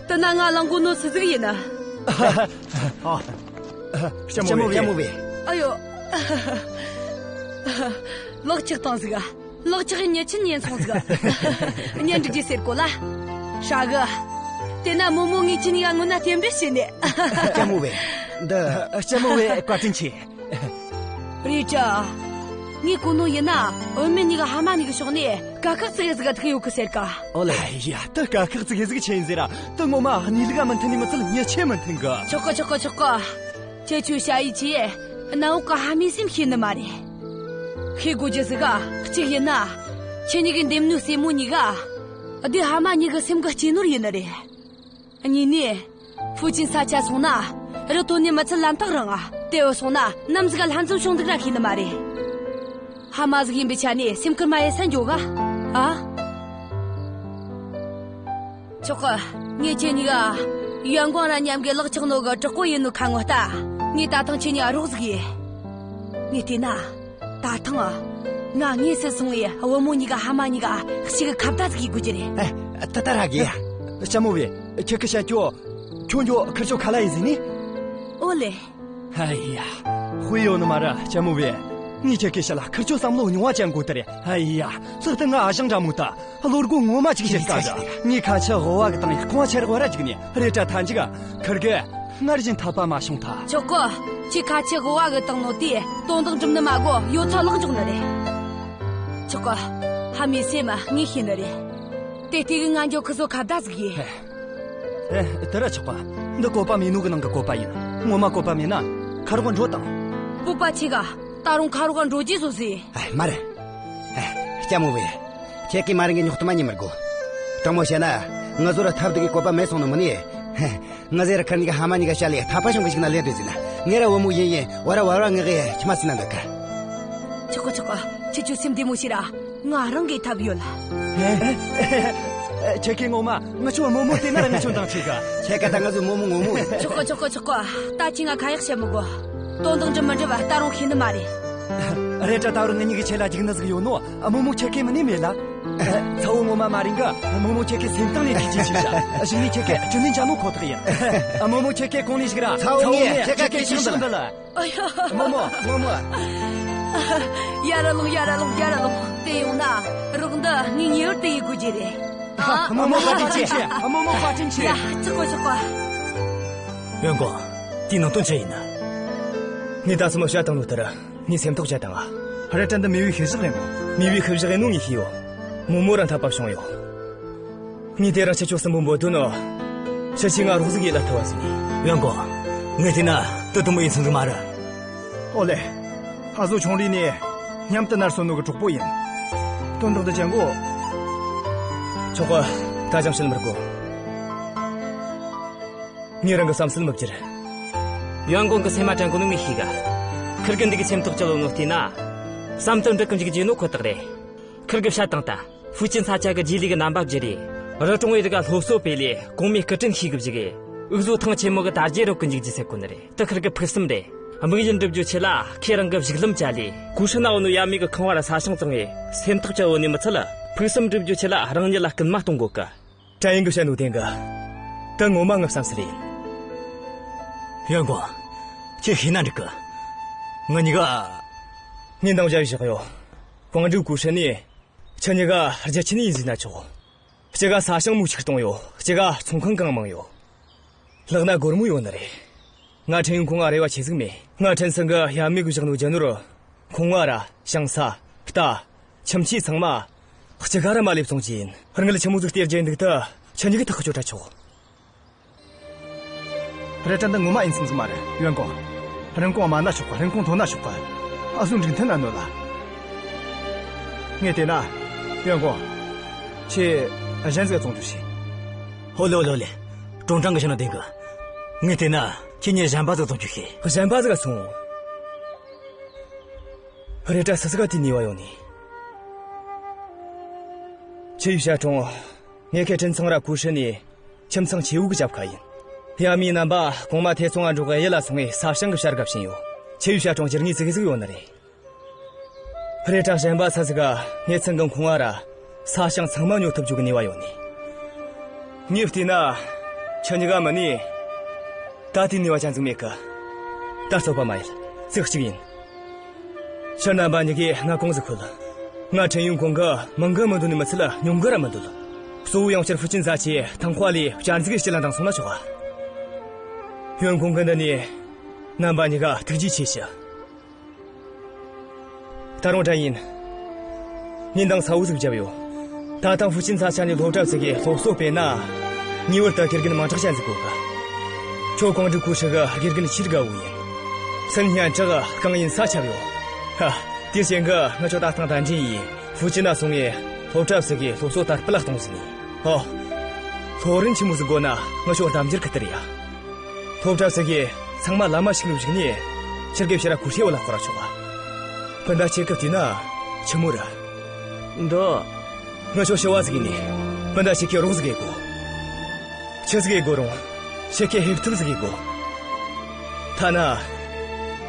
དེ་ན་ང་གླེང་དགོས་ནོ་སུ་ཟིག་ཡིན་ན། ཨ། ལྕམ་མོ་བྷི། ལྕམ་མོ་བྷི། ཨ་ཡོ། ལག་ཆགས་བཏང་ཟིག། ལག་ཆགས་ཡིན། མྱི་ཆེན་ཡིན་སོང་ཟིག། གཉེན་སྒྲིག་རྒྱུ་ཟེར་གོ་ལ། ཧྲ་གི། དེ་ན་རྨོ་མོ་ངེད་ཆ་གཉིས་ཀ་སྔོན་ན་རྟེན་འབྲེལ་བྱས་ནས། ལྕམ་མོ་བྷི། འདི། ལྕམ་མོ་བྷི་བཀའ་དྲིན་ཆེ། རེད་དྲ། ངས་གོ་ནོ་ཡིན་ན། བུད་མེད་གཉིས་ཀ་ཕ་མ་གཉིས་ཀྱི་ཕྱོགས་ནས་དཀའ་ཁག་ཙིག་གེ་ཟིག་ག་ཐུག་ཡོད་གི་ཟེར་ག། ཨོ་ལེ། ཨ་ཡ། དེ་དཀའ་ཁག་ཙིག་གེ་ཟིག་ཆི་ཡིན་ཟེར་ར། དེ་ངོ་མ་གནས་ལུགས་མི་མཐུན་ནི་མི་ཚད་ཉེས་ཆད་མི་མཐུན་གི། ཆོག་གི། ཆོག་གི། ཆོག་གི། ཁྱེད་ཆོ་ཞ་ཡི་ཆེ་གནམ་འོག་གི་ཕ་མའི་སེམས་ཤེས་ནི་མ་རེད། ཤེས་དགོས་རྒྱུ་ཟིག་ག། གཅིག་ཡིན་ན། ཁྱེད་གཉིས་ཀྱི་འདེམས་ནོ་སྲས་མོ་གཉིས་ཀ། སྡེ་ཕ་མ་གཉིས་ཀྱི་སེམས་གི་གཅེས་ནོར་ཡིན་ནི་རེད། གཉིས་ནས། ཧྥུ་ཅན་ས་ཆ་སོང་ན། རི་དོན་ནས་མི་ཚད་ལམ་ཐག་རིང་ང་། དེ་བས་སོང་ན་ནམ་ཟིག་ག་ལྷན་འཛོམས་བྱུང་འདུག་ར་ཤེས་ནི་མ་རེད། ཕ་མ་ཟིག་ཡིན་པའི་ཆ་ནས་སེམས་ཁུར་མ་ཡེ་ས་འགྱོ་ག། ཨ། ཆོག་གི། ངས་ཁྱེད་གཉིས་ཀ་ཡོན་ཀོང་ར་མཉམ་གི་ལག་ཆགས་ནོ་གི་གྲོགས་པོ་ཡིན་ནོ་ཁ་ངོ་ལྟ། ངས་ད་ཐེངས་ཁྱེད་གཉིས་ཀ་རོགས་ཟིག་ཡེ། ངས་བལྟས་ན། ད་ཐེངས། ང་དངོས་སུ་སོང་བས་བུ་མོ་གཉིས་ཀ་ཕ་མ་གཉིས་ཀ་གཅིག་གི་ཁ་བརྡ་ཟིག་ཡེ་དགོས་རྒྱུ་རེད། ཨེ། ད་ད་ར་གི། ལྕམ་མོ་བྷི། ཁྱེད་ཀྱིས་བཤད་རྒྱུ། ཁྱོད་འགྱོ་ཁིར་ཆོ་ཁ་ལ་ཡེ་ཟེར་ནི། ཨོ་ལེ། ཨ་ཡ། དཔེ་ཡོད་ནི་མ་རེད་ལྕམ་མོ་བྷི། ངས་ཁྱེད་ཀྱི་ཞི་ལ་ཁིར་ཆོ་བསམ་བློ་རྙིང་བ་ཅན་དགོས་དེ་རེད། ཨ་ཡ། ལྷག་ཏུ་ང་ཨ་ཞང་འདྲ་མོ་ད། བློ་སྒོ་ངོ་མ་ཅིག་ཕྱེ་དཀའ་ཟིག། ངས་ཁ་ཆེ་དབུ་བ་གི་བཏང་ཡིག་ཁང་བ་ཆེ་རག་བ་ར་ཅིག་ནས་རེད་དྲ་ཐན་ཅིག་ཁིར་གི། སྔར་བཞིན་འཐད་པ་མ་བྱུང་ཐལ། ཆོག་གི། ཁྱེད་ཁ་ཆེ་དབུ་བ་གི་བཏང་ནོ་དེ་དོན་དག་འགྲུབ་ནི་མ་གོ་ཡོད་ཚད་བརླག་འཇོག་ནི་རེད། ཆོག་གི། ཕ་མའི་སེམས་ངས་ཤེས་ནི་རེད། དེ་ལྟས་གི་ང་འགྱོ་ཁི་ཟོ་ཁ་བརྡ་ཟིག་ཡེ། ཨེ། དེ་ར་ཆོག་གི། འདི་བཀོད་པ་མེད་ནོ་གི་ནང་གི་བཀོད་པ་ཡིན། ངོ་མ་བཀོད་པ་མེད་ན་ཁ་རོག་འགྲོ་དང་། སྤོབས་པ་ཆེ་ག། ད་རུང་ཁ་རོག་འགྲོ་རྒྱུ་བཟོ་ཟེ། ཨེ། མ་རེད། ཨེ། ལྕམ་མོ་བྷི། ཁྱེད་ཀྱིས་མ་རིན་གི་ཉོག་ཏུ་མ་ཉན་མི་དགོས། དྲང་མོ་བཤད་ན། ང་ཚོ་ར་ཐབས་སྡུག་གི་བཀོད་པ་མེད་སོང་ནི་མིན་ནི། ངས་ཟེར། ཁིར་གཉིས་ཀ་ཕ་མ་གཉིས་ཀ་བཤད་ལས་འཐད་པ་བྱུང་གི་ཞིག་ན་ལེན་དུ་ཟིན་ན། ངས་ར་བུ་མོ་ཡིན་ཡིན་བ་ར་བ་ར་ངེས་གི་ཁྱི་མ་སྲིད་ན་འདོད་གི། ཆོག་གི། ཆོག་གི། ཁྱེད་ཆོ་སེམས་བདེ་མོ་བྱོས་ར། ང་རང་གི་ཐབས་ཡོད་ལ། ཁྱེད་ཀྱིས་ངོ་མ་ང་ཆོ་རྨོ་མོ་བལྟས་ན་ར་ངེས་ཆོ་འདང་ཆེ་གི། ཁྱེད་ཀ་ད་ང་ཚོ་རྨོ་མོ་ངོ་མོ་ཡིན། ཆོག་གི། ཆོག་གི། ཆོག་གི། ད་ཁྱེད་ང་ཁ་ཡག་བཤད་མི་དགོས། དོན་དག་འགྲུབ་མི་འགྲུབ་ད་རུང་ཤེས་ནི་མ་རེད། རེད་དྲ་ད་བར་ངེད་གཉིས་ཀྱི་ཆེད་ལ་རྒྱུག་ནི་ཟིག་ཡོད་ནོ། རྨོ་མོ་ཁྱེད་ཀྱིས་མིན་ནས་མེད་ལ། ཚ་བོ་ངོ་མ་མ་རིན་གི། རྨོ་མོ་ཁྱེད་ཀྱི་སེམས་གཏིང་ནས་ཐུགས་རྗེ་ཆེ་ཞུ། གཞུག་ནས་ཁྱེད་ཀྱིས་རྒྱུན་ལྡན་བྱ་ནོ་ཁོ་ཐག་ཡིན། རྨོ་མོ་ཁྱེད་ཀྱིས་གོང་ནས་ཞུགས་ར། ཚ་བོ་ཚ་བོ་ངས་ངས་ཁྱེད་ཀ་ཁྱེད་ཀྱི་ཁྱེད་ཤིང་ཤིང་འདི་ལ། ཨ་ཡ། རྨོ་མོ། རྨོ་མོ། ཡར་ལོངས། ཡར་ལོངས། ཡར་ལོངས། དེ་ཡོང་ན་རོགས་འདི་ངས་ངེས་པར་དུ་ཡེ་དགོས་རྒྱུ་རེད། ཨ། རྨོ་མོ་བཀའ་དྲིན་ཆེ། རྨོ་མོ་བཀའ་དྲིན་ཆེ། ཡ། ཆོག་གི། ཆོག་གི། ཡོན་ཀོང་། དེའི་ནང་དོན་ཆི་ཡིན་ན། ངས་ད་ཙམ་བཤད་བཏང་ནོ་ལྟར། ངས་སེམས་ཐག་བཅད་བཏང་ང་། རེད་དྲ་འདི་མེས་པོའི་ཤི་བཞག་རེད་མོ། མེས་པོའི་ཤི་བཞག་ཡིན་ནོ་ངས་ཤེས་ཡོད། རྨོ་མོ་ར་འཐད་པ་བྱུང་ཡོད། ངས་དེ་རིང་ཁྱེད་ཆོ་གསུམ་པོ་འབོད་དོན་ནོ། ཁྱེད་ཆོས་ང་རོགས་ཟིག་ཡེ་ལ་ཐུབ་པ་ཟིག་ནས། ཡོན་ཀོང་། ངས་བལྟས་ན་དེ་དུ་མོ་ཡིན་ཚུལ་ཟིག་མ་རེད། ཨོ་ལེ། ཨ་ཟོ་ཆུང་རིང་ནས་མཉམ་དུ་ནར་སོན་ནོ་གི་གྲོགས་པོ་ཡིན། དོན་དག་འདི་ཅང་གོ། ཆོག་གི། ད་ཅང་བཤད་མི་དགོས། ངས་རང་གི་བསམ་ཚུལ་མི་བསྒྱུར། ཡོན་ཀོང་གི་སེམས་མ་དྲན་གོ་ནོ་ངས་ཤེས་ག། ཁིར་གི་འདི་གི་སེམས་ཐག་བཅད་ཡོད་ནོ་བལྟས་ན། བསམ་དོན་འགྲུབ་གི་འཇུག་རྒྱུ་ནོ་ཁོ་ཐག་རེད། ཁིར་གི་བཤད་བཏང་ད། ཧྥུ་ཅན་ས་ཆ་གི་རྗེས་ལུས་གི་རྣམ་པ་བསྒྱུར་རེ། རི་གྲོང་བའི་རི་ག་སློབ་གསོ་སྤེལ་ལེ་གོང་མའི་སྐུ་དྲིན་ཤེས་གི་བཅུག་གེ། འུ་ཟོ་ཐང་ཆེན་མོ་གི་དར་རྒྱས་རོལ་གི་འཇུག་རྒྱུ་ཟེར་གོ་ནི་རེད། དེ་ཁིར་གི་ཕུགས་བསམ་རེད། དམིགས་ཡུལ་འགྲུབ་རྒྱུ་ཆེད་ལ་ཁོས་རང་གི་གཞུག་ལམ་བཅད་ལེ། ཀུ་ཧྲི་ན་བོ་ནོ་ཡ་མི་གི་ཁང་བ་ར་ས་ཞིང་བཙོངས་ངེ་སེམས་ཐག་བཅད་ཡོད་ནི་མི་ཚད། ཕུགས་བསམ་འགྲུབ་རྒྱུ་ཆེད་ལ་རང་ཉིད་ལ་སྐུལ་མ་གཏོང་དགོས་གི། བྲན་ཡིན་གི་བཤད་ནོ་བདེན་གི། དེ་ངོ་མ་ངའི་བསམ་ཚུལ་ཡིན། ཡོན་ཀོང་། ཁྱེད་ཤེས་ན་འགྲིག་གི། ང་གཉིས་ཀ། ངས་འདང་བརྒྱབ་བཞག་ཡོད། ཀོང་ཀྲུའུ་ཀུ་ཧྲི་ནས། ཁྱེད་གཉིས་ཀ་རྒྱུ་ཆེན་ཡིན་ཟེར་ན་ཆོག། གཅིག་ག་ས་ཞིང་མུའུ་གཅིག་སྟོང་ཡོད། གཅིག་ག་ཚོང་ཁང་གང་མང་ཡོད། ལག་ན་སྒོར་མོ་ཡོད་ནི་རེད། ང་ཁྲེན་ཡུན་ཁོང་ང་རེ་བ་ཆེ་ཟིག་མེད། ང་ཁྲེན་ཚང་གི་ཡ་མི་གིས་བཞག་ནོ་རྒྱུ་ནོར། ཁང་བ་ར་ཞིང་ས། རྟ། ཁྱིམ་ཆས་ཚང་མ། གཅིག་ག་ར་མ་ལེབ་བཙོང་རྒྱུ་ཡིན། དངུལ་ཆི་མོ་ཟིག་སྟེར་རྒྱུ་ཡིན་འདུག་ད། ཁྱེད་གཉིས་ཀས་ཐག་གཅོད་ར་ཆོག། རེད་དྲ་འདི་ངོ་མ་ཡིན་སེམས་ཟིག་མ་རེད། ཡོན་ཀོང་། རིན་གོང་དམའ་ན་ཆོག་གི། རིན་གོང་མཐོ་ན་ཆོག་གི། ཨ་ཟོ་འགྲིག་མཐུན་ན་ནོར་ལ། ངས་བལྟས་ན། ཡོན་ཀོང་། ཁྱེད་གཞན་ཟིག་བཙོང་རྒྱུ་བྱོས། ཨོ་ལེ། ཨོ་ལེ། ཨོ་ལེ། ཀྲུང་ཀྲང་གིས་བཤད་ནོ་བདེན་གི། ངས་བལྟས་ན་ཁྱེད་གཉིས་གཞན་པ་ཟིག་བཙོང་རྒྱུ་བྱོས། གཞན་པ་ཟིག་ག་བཙོང་། རེད་དྲ་སུ་ཟིག་ག་དེའི་ནུས་པ་ཡོད་ནི། ཆི་ཡུས་ཞ་གྲོང་། ངེད་ཀས་ཁྲིན་ཚང་ར་ཀུ་ཧྲི་ནས་ཁྱིམ་ཚང་ཆེ་བོ་གི་ཞབས་ཁ་ཡིན། ཡ་མི་རྣམ་པ་གོང་མ་ཐའེ་ཙུང་ང་འགྲོགས་གཡུལ་ལ་སོང་ངས་ས་ཞིང་གི་བྱ་དགའ་བྱིན་ཡོད། ཆི་ཡུས་ཞ་གྲོང་ཅི་ངེས་ཙི་གེ་ཟིག་ཡོད་ནི་རེད། རེད་དྲ་གཞན་པ་ས་ཟིག་ག་ནེ་ཚན་གི་ཁོང་བ་ར་ས་ཞིང་ཚང་མ་ཉོ་ཐུབ་རྒྱུ་གི་ནུས་པ་ཡོད་ནི། ངས་བལྟས་ན་ཁྱེད་གཉིས་ཀ་མིན་ནི་ད་དེ་ནུས་པ་ཅན་ཟིག་མེད་གི། ད་རྩོད་པ་མ་ཡེད། ཚིག་གཅིག་ཡིན། ཁྱེད་རྣམ་པ་གཉིས་ཀས་ང་གོང་ཟིག་ཤོད། ང་ཁྲེན་ཡུན་གོང་གི་མང་གི་མི་འདོད་ནི་མི་ཚད་ཉུང་གི་ར་མི་འདོད། གཙོ་བོ་ཡང་བསྐྱར་ཧྥུ་ཅན་ས་ཆའི་ཐང་ཁ་ལས་བསྐྱར་འཛུགས་ཀྱི་ཕྱིར་ལ་འདང་སོང་ན་ཆོག་ག། ཡོན་གོང་གི་འདི་ནས་རྣམ་པ་གཉིས་ཀ་ཐུགས་རྗེ་ཆེ་ཞུ། ད་རུང་དྲན་ཡིན། ངས་འདང་ཚ་བོ་ཟིག་བརྒྱབ་ཡོད། ད་ཐེངས་ཧྥུ་ཅན་ས་ཆ་ནས་སློབ་གྲྭ་ཟིག་གི་སློབ་གསོ་སྤེལ་ན། ངེས་པར་དུ་དགེ་རྒན་མང་དྲགས་ཅན་ཟིག་དགོས་གི། ཁྱོད་ཀོང་ཀྲིག་ཀུའུ་ཧྲི་གི་དགེ་རྒན་ཆེས་དགའ་བོ་ཡིན། སེམས་སྙན་གྲགས་གང་ཡིན་ས་ཁྱབ་ཡོད། ཧ། དེའི་རྐྱེན་གྱིས་ང་ཆོ་ད་ཐེངས་གདན་འདྲེན་ཡིས་ཧྥུ་ཅན་ན་སོང་ངས་སློབ་གྲྭ་ཟིག་གི་སློབ་གསོ་དར་སྤེལ་གཏོང་ཟིན་ནས། ཨོ། སློབ་རིམ་ཆེན་མོ་ཟིག་དགོས་ན་ང་ཆོ་གདམ་རྒྱུར་ཁི་ཐི་རེད་ཡ། སློབ་གྲྭ་ཟིག་གི་ཚང་མ་བླ་མ་ཞིག་ལ་བཞུགས་ནས་ཁྱེད་ཀྱི་ཕྱིར་ར་ཀུ་ཤེ་བོ་ལ་སྐོར་ར་ཆོག་ག། སྤུན་ཟླ་ཁྱེད་ཀྱིས་བལྟས་ན་ཆི་མོ་རེད། འདི། ང་ཆོ་ཞི་བ་ཟིག་ཡིན་ནི། སྤུན་ཟླ་ཁྱེད་ཀྱིས་རོགས་ཟིག་ཡེད་དགོས། ཆི་ཟིག་ཡེད་དགོས་རུང་། ཁྱེད་ཀྱིས་ཧེབ་ཐུབ་ཟིག་ཡེད་དགོས། ཐ་ན།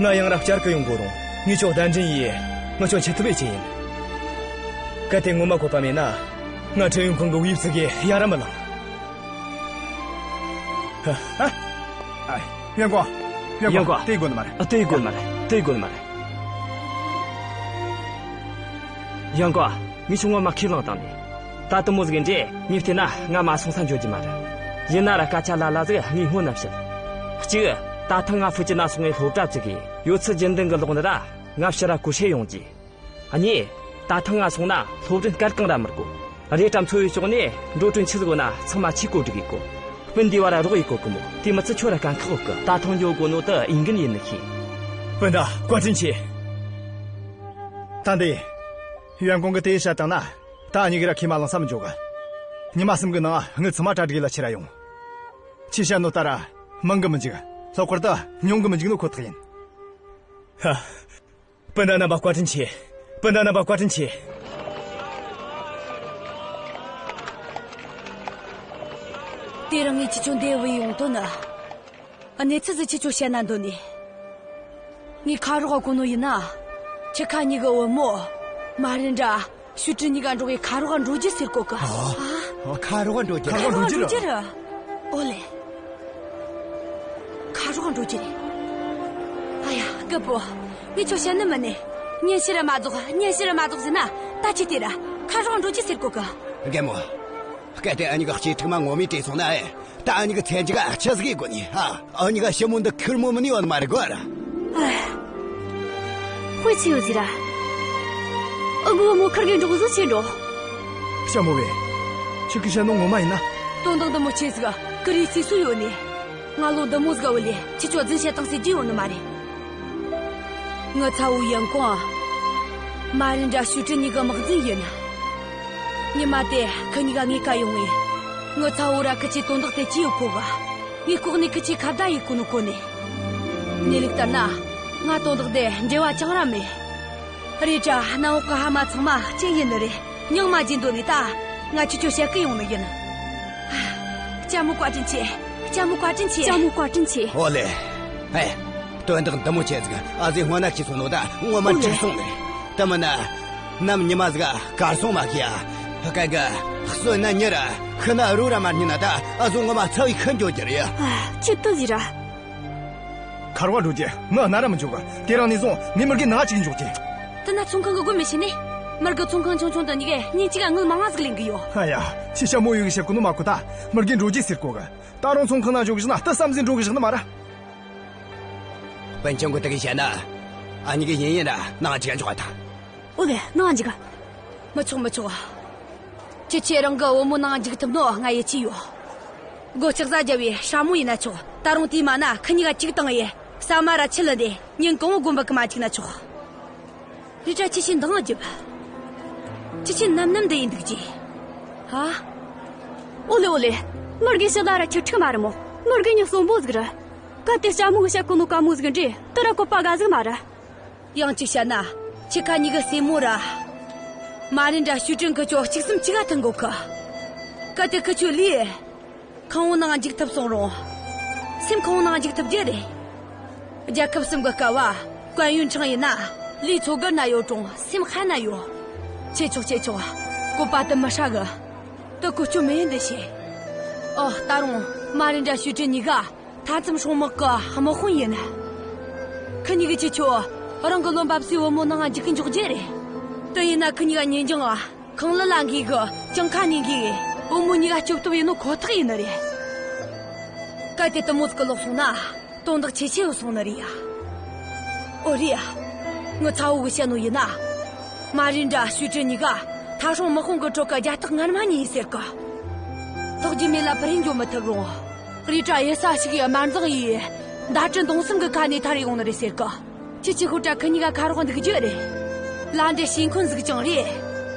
ང་ཡང་ར་བསྐྱར་གི་ཡོང་དགོས་རུང་ངས་ཁྱོ་གདན་འདྲེན་ཡས། ང་ཆོ་འཆི་ཐུབ་ཡས་ཆེད་ཡིན། གལ་ཏེ་ངོ་མ་བཀོད་པ་མེད་ན། ང་ཁྲེན་ཡུན་ཁང་གི་དབྱིབས་ཟིག་གི་ཡ་ར་མི་ལང་། ཧ། ཨ། ཨ། ཡོན་ཀོང་། ཡོན་ཀོང་། ཡོན་ཀོང་། དེ་དགོས་ནི་མ་རེད། ཨ། དེ་དགོས་ནི་མ་རེད། དེ་དགོས་ནི་མ་རེད། ཡོན་ཀོང་། ངས་ཁྱོ་ངོ་མ་ཁས་བླངས་བཏང་ནི། ད་དེ་མོ་ཟིག་འདྲ་ངས་བལྟས་ན་ང་མ་སོང་ས་འགྱོ་རྒྱུ་མ་རེད། ཡིན་ན་ར་སྐད་ཆ་ལ་ལ་ཟིག་ངས་སྔོན་ན་བཤད། གཅིག། ད་ཐེངས་ང་ཧྥུ་ཅན་ན་སོང་ངས་སློབ་གྲྭ་བཙུགས་གི་ཡོད་ཚད་རྒྱུན་ལྡན་གི་ལོག་ནི་ར་ང་ཕྱིར་ར་ཀུ་ཤེ་ཡོང་རྒྱུ། གཉིས། ད་ཐེངས་ང་སོང་ན་སློབ་རིམ་སྐར་གང་ར་མི་དགོས། རེད་དྲ་འཚོ་བའི་ཕྱོགས་ནས་འགྲོ་གྲོན་ཆི་ཟིག་དགོས་ན་ཚང་མ་ཁྱོས་བཀོད་སྒྲིག་ཡེད་དགོས། སྤུན་ཟླའི་བར་ར་རོགས་ཡེད་དགོས་གི་མོ། དེ་མི་ཚད་ཁྱོད་ར་དཀའ་ཁག་ཡོད་གི། ད་ཐེངས་འགྱོ་དགོས་ནོ་དེ་ཡིན་གི་ཡིན་ནི་ཤེས། སྤུན་ཟླ་བཀའ་དྲིན་ཆེ། ད་འདི། ཡོན་ཀོང་གིས་དེ་བཤད་བཏང་ན། ད་འུ་གཉིས་ཀ་ར་ཁས་མ་བླངས་ས་མི་འཇོག་གི། ཉི་མ་གསུམ་གི་ནང་དངུལ་ཚང་མ་གྲ་སྒྲིག་ལ་ཁྱེར་ར་ཡོང་། ཁྱོས་བཤད་ནོ་ལྟར་ར་མང་གི་མི་འཇུག། ལྷག་པར་དུ་ཉུང་གི་མི་འཇུག་ནོ་ཁོ་ཐག་ཡིན། ཧ། སྤུན་ཟླ་རྣམ་པ་བཀའ་དྲིན་ཆེ། སྤུན་ཟླ་རྣམ་པ་བཀའ་དྲིན་ཆེ། དེ་རིང་ངས་ཁྱེད་ཆོ་འདིར་བོས་ཡོང་དོན་ནི། གནས་ཚུལ་ཟིག་ཁྱེད་ཆོ་བཤད་ན་འདོད་ནས། ངས་ཁ་རོག་གོ་ནོ་ཡིན་ན། ཁྱེད་ཁ་གཉིས་གི་བུ་མོ། མ་རིན་དྲ་ཞུ་ཀྲིན་གཉིས་ཀ་འགྲོགས་གི་ཁ་རོག་འགྲོ་རྒྱུ་ཟེར་གོ་གི། ཨ། ཨ། ཁ་རོག་འགྲོ་རྒྱུ། ཁ་རོག་འགྲོ་རྒྱུ་རེད། ཨོ་ལེ། ཁ་རོག་འགྲོ་རྒྱུ་རེད། ཨ་ཡ། རྒད་པོ། ངས་ཁྱོ་བཤད་ནི་མིན་ནས། ཉན་ཤེས་ར་མ་རྫོགས། ཉན་ཤེས་ར་མ་རྫོགས་ཟེར་ན། ད་ཅི་དེ་ར་ཁ་རོག་འགྲོ་རྒྱུ་ཟེར་གོ་གི། རྒན་མོ། གལ་ཏེ་འུ་གཉིས་ཀ་གཅེས་ཕྲུག་མ་ངོ་མས་བྲོས་སོང་ན་ཨེ། ད་འུ་གཉིས་ཀ་ཚེ་གཅིག་ག་ཆི་ཟིག་ཡེད་དགོས་ནི། ཧ། འུ་གཉིས་ཀ་ཞི་མོ་འདི་ཁེར་མོ་མིན་ནི་ཡོད་ནི་མ་རེད་གོ་ར། ཨ། དཔེ་ཆི་ཡོད་ཟེར་ར། འུ་གི་བུ་མོ་ཁིར་གེ་འགྲོགས་ཟིག་ཆི་འགྲོ། ཞི་མོ་བས། ཁྱེད་ཀྱིས་བཤད་ནོ་ངོ་མ་ཡིན་ན། དོན་དག་འདི་མོ་ཆེ་ཟིག་ག་རེ་རྩིས་སུ་ཡོད་ནི། ང་ལོ་འདི་མོ་ཟིག་བུད་ལས་ཁྱེད་ཆོ་རྫུན་བཤད་བཏང་ཟེར་རྒྱུ་ཡོད་ནི་མ་རེད། ངའི་ཚ་བོ་ཡོན་ཀོང་། མ་རིན་དྲ་ཞུ་ཀྲིན་གཉིས་ཀའི་དམག་འཛིན་ཡིན། ཉི་མ་དེ་ཁི་གཉིས་ཀ་ངའི་ཀ་ཡོང་ངས། ངའི་ཚ་བོ་ར་ཁི་ཆོས་དོན་དག་དེ་ཅི་ཡོད་གོ་གི། ངས་ལྐོག་ནས་ཁི་ཆོས་ཁ་བརྡ་ཡེད་གོ་ནོ་གོ་ནས། གནས་ལུགས་ལྟར་ན། ང་དོན་དག་དེ་འབྲེལ་བ་ཅང་ར་མེད། རེད་དྲ་གནམ་འོག་གི་ཕ་མ་ཚང་མ་གཅིག་ཡིན་ནི་རེད། སྙིང་མ་རྗེ་འདོད་ནས་ད་ང་ཁྱེད་ཆོ་བཤད་གི་ཡོང་ནི་ཡིན། ལྕམ་མོ་བཀའ་དྲིན་ཆེ། ལྕམ་མོ་བཀའ་དྲིན་ཆེ། ལྕམ་མོ་བཀའ་དྲིན་ཆེ། ཨོ་ལེ། ཧེ། དོན་དག་འདི་མོ་ཆེ་ཟིག་ཨ་ཟེ་སྔོན་ན་ཤེས་སོང་ནོ་ད་ངོ་མ་ཨོ་ལེ། འགྲིག་སོང་ནི་རེད། དེ་མིན་ན། ནམ་ཉི་མ་ཟིག་གར་སོང་མ་ཤེས་ཡ། སྐད་གི་གསོན་ན་ཉི་ར་ཤི་ན་རོ་ར་མ་རྙེད་ན་ད་ཨ་ཟོ་ངོ་མ་ཚ་བའི་ཁུར་འགྱོ་རྒྱུ་རེད། ཨ། ཁྱོས་དེ་ཟེར་ར། ཁ་རོག་འགྲོ་རྒྱུ་ངས་ན་ར་མི་འཇུག་གི། དེ་རིང་ནས་བཟུང་ངས་མི་རྒན་ནང་ང་གཅིག་འཇོག་རྒྱུ། དེ་ན་ཚོང་ཁང་གི་སྒོ་མི་ཕྱེ་ནས། མི་རྒན་ཚོང་ཁང་ཆུང་ཆུང་དེ་གཉིས་ཀས་ཉིན་གཅིག་ག་དངུལ་མང་ང་ཟིག་ལེན་གི་ཡོད། ཨ་ཡ། ཁྱོས་ཞི་མོ་ཡོད་གི་བཤད་གོ་ནོ་མ་གོ་ད། མི་རྒན་འགྲོ་རྒྱུ་ཟེར་གོ་གི། ད་རུང་ཚོང་ཁང་ནང་འཇོག་གི་བཞག་ན་ལྟ་བསམ་ཟིན་འགྲོ་གི་བཞག་ནི་མ་ར། སྤུན་ཆུང་གིས་དེ་གི་བཤད་ན། འུ་གཉིས་ཀས་ཡིན་ཡིན་ར་ནང་ང་འཇུག་ག་འཇུག་ག་ད། ཨོ་ལེ། ནང་ང་འཇུག་ག། མི་ཆོག་མི་ཆོག་ཁྱེད་ཆོས་རང་གི་བུ་མོ་ནང་ང་འཇུག་ཐུབ་ནོ་ང་ཡིད་ཆེས་ཡོད། སྒོ་ལྕགས་ཟ་རྒྱབ་བའི་ཧྲ་མོ་ཡིན་ན་ཆོག་ད་རུང་དེའི་མ་ན་ཁི་གཉིས་ཀ་གཅིག་བཏང་ཡེ་ཟ་མ་ར་ཁྲིད་ལ་འདི་ཉིན་གང་བོ་དགོན་པ་གི་མ་འཇུག་ན་ཆོག་རེད་དྲ་ཁྱེད་ཆོས་འདང་རྒྱབ། ཁྱེད་ཆོས་ནམ་ནམ་འདི་ཡིན་འདུག་རྒྱུ། ཧ། ཨོ་ལེ་ཨོ་ལེ། མི་རྒན་ཞི་ལ་ར་ཁྱོས་ཁྲིད་མ་རེད་མོ། མི་རྒན་ཉིད་གསོན་པོ་ཟིག་རེད། གལ་ཏེ་ལྕམ་མོ་གིས་བཤད་གོ་ནོ་དཀའ་མོ་ཟིག་འདྲ་དེ་ར་བཀོད་པ་དགའ་ཟིག་མ་རེད། ཡང་གཅིག་བཤད་ན། ཁྱེད་ཁ་གཉིས་གི་སྲས་མོ་ར། མ་རིན་དྲ་ཞུ་ཀྲིན་ཁི་ཆོ་གཅིག་སེམས་གཅིག་ག་མཐུན་དགོ་གི། གལ་ཏེ་ཁི་ཆོ་ལུས། ཁང་བའི་ནང་འཇུག་ཐུབ་སོང་རུང་། སེམས་ཁང་བའི་ནང་འཇུག་ཐུབ་རྒྱུ་རེད། རྒྱལ་ཁབ་གསུམ་གི་སྐབས་བ་ཀོན་ཡུན་ཁྲང་ཡིན་ན། ལུས་ཚོ་གར་ན་ཡོད་རུང་སེམས་ཧ་ན་ཡོད། ཆེ་ཆོག་ཆེ་ཆོག་བཀོད་པ་དེ་མི་ཧྲ་གི། དེ་བཀོལ་སྤྱོད་མི་ཡེ་འདི་བྱེད། ཨོ། ད་རུང་མ་རིན་དྲ་ཞུས་ཀྲིན་གཉིས་ཀ་མཐའ་མཚམས་སྲུང་དམག་གི་དམག་དཔོན་ཡིན། ཁི་གཉིས་ཀྱིས་ཁྱེད་ཆོ་རང་གི་བློན་པོ་བསུའི་བུ་མོ་ནང་ང་འཇུག་གི་འཇུག་རྒྱུ་རེད། དེ་ཡིན་ན་ཁི་གཉིས་ཀ་ཉེ་འགྲིག་ཨ། ཁང་གླུ་ལ་འགའི་གི་གྲངས་ཁ་ནས་འགའི་བུ་མོ་གཉིས་ཀ་སྐྱོབ་ཐུབ་ཡིན་ནོ་ཁོ་ཐག་ཡིན་ནི་རེད། གལ་ཏེ་དེ་མོ་ཟིག་གི་ལོག་སོང་ན། དོན་དག་ཆེ་ཆེ་ཡོད་སོང་ནི་རེད་ཡ། ཨོ་རེད་ཡ། ངི་ཚ་བོ་གི་བཤད་ནོ་ཡིན་ན། མ་རིན་དྲ་ཞུས་ཀྲིན་གཉིས་ཀ་མཐའ་སྲུང་དམག་དཔུང་གི་ཁྲོད་ཀ་རྒྱ་སྟག་ངར་མ་ཉིད་ཡིན་ཟེར་གི། ཐོག་རྒྱུ་མེད་ལ་བུད་རེ་འགྱོ་མི་ཐུབ་རུང་། རེད་དྲ་ཡེ་ས་ཞིག་ཡ་དམར་འཛིང་ཡིས་མདའ་གྲི་མདུང་གསུམ་གི་ཁ་ནས་ཐར་ཡོང་ནི་རེད་ཟེར་གི། ཁྱེད་ཆོས་ཤོད་དྲ་ཁི་གཉིས་ཀ་ཁ་རོག་འདུག་རྒྱུ་རེད། ལ་འདྲེ་ཤེས་འཁོན་ཟིག་ཀྱང་རེད།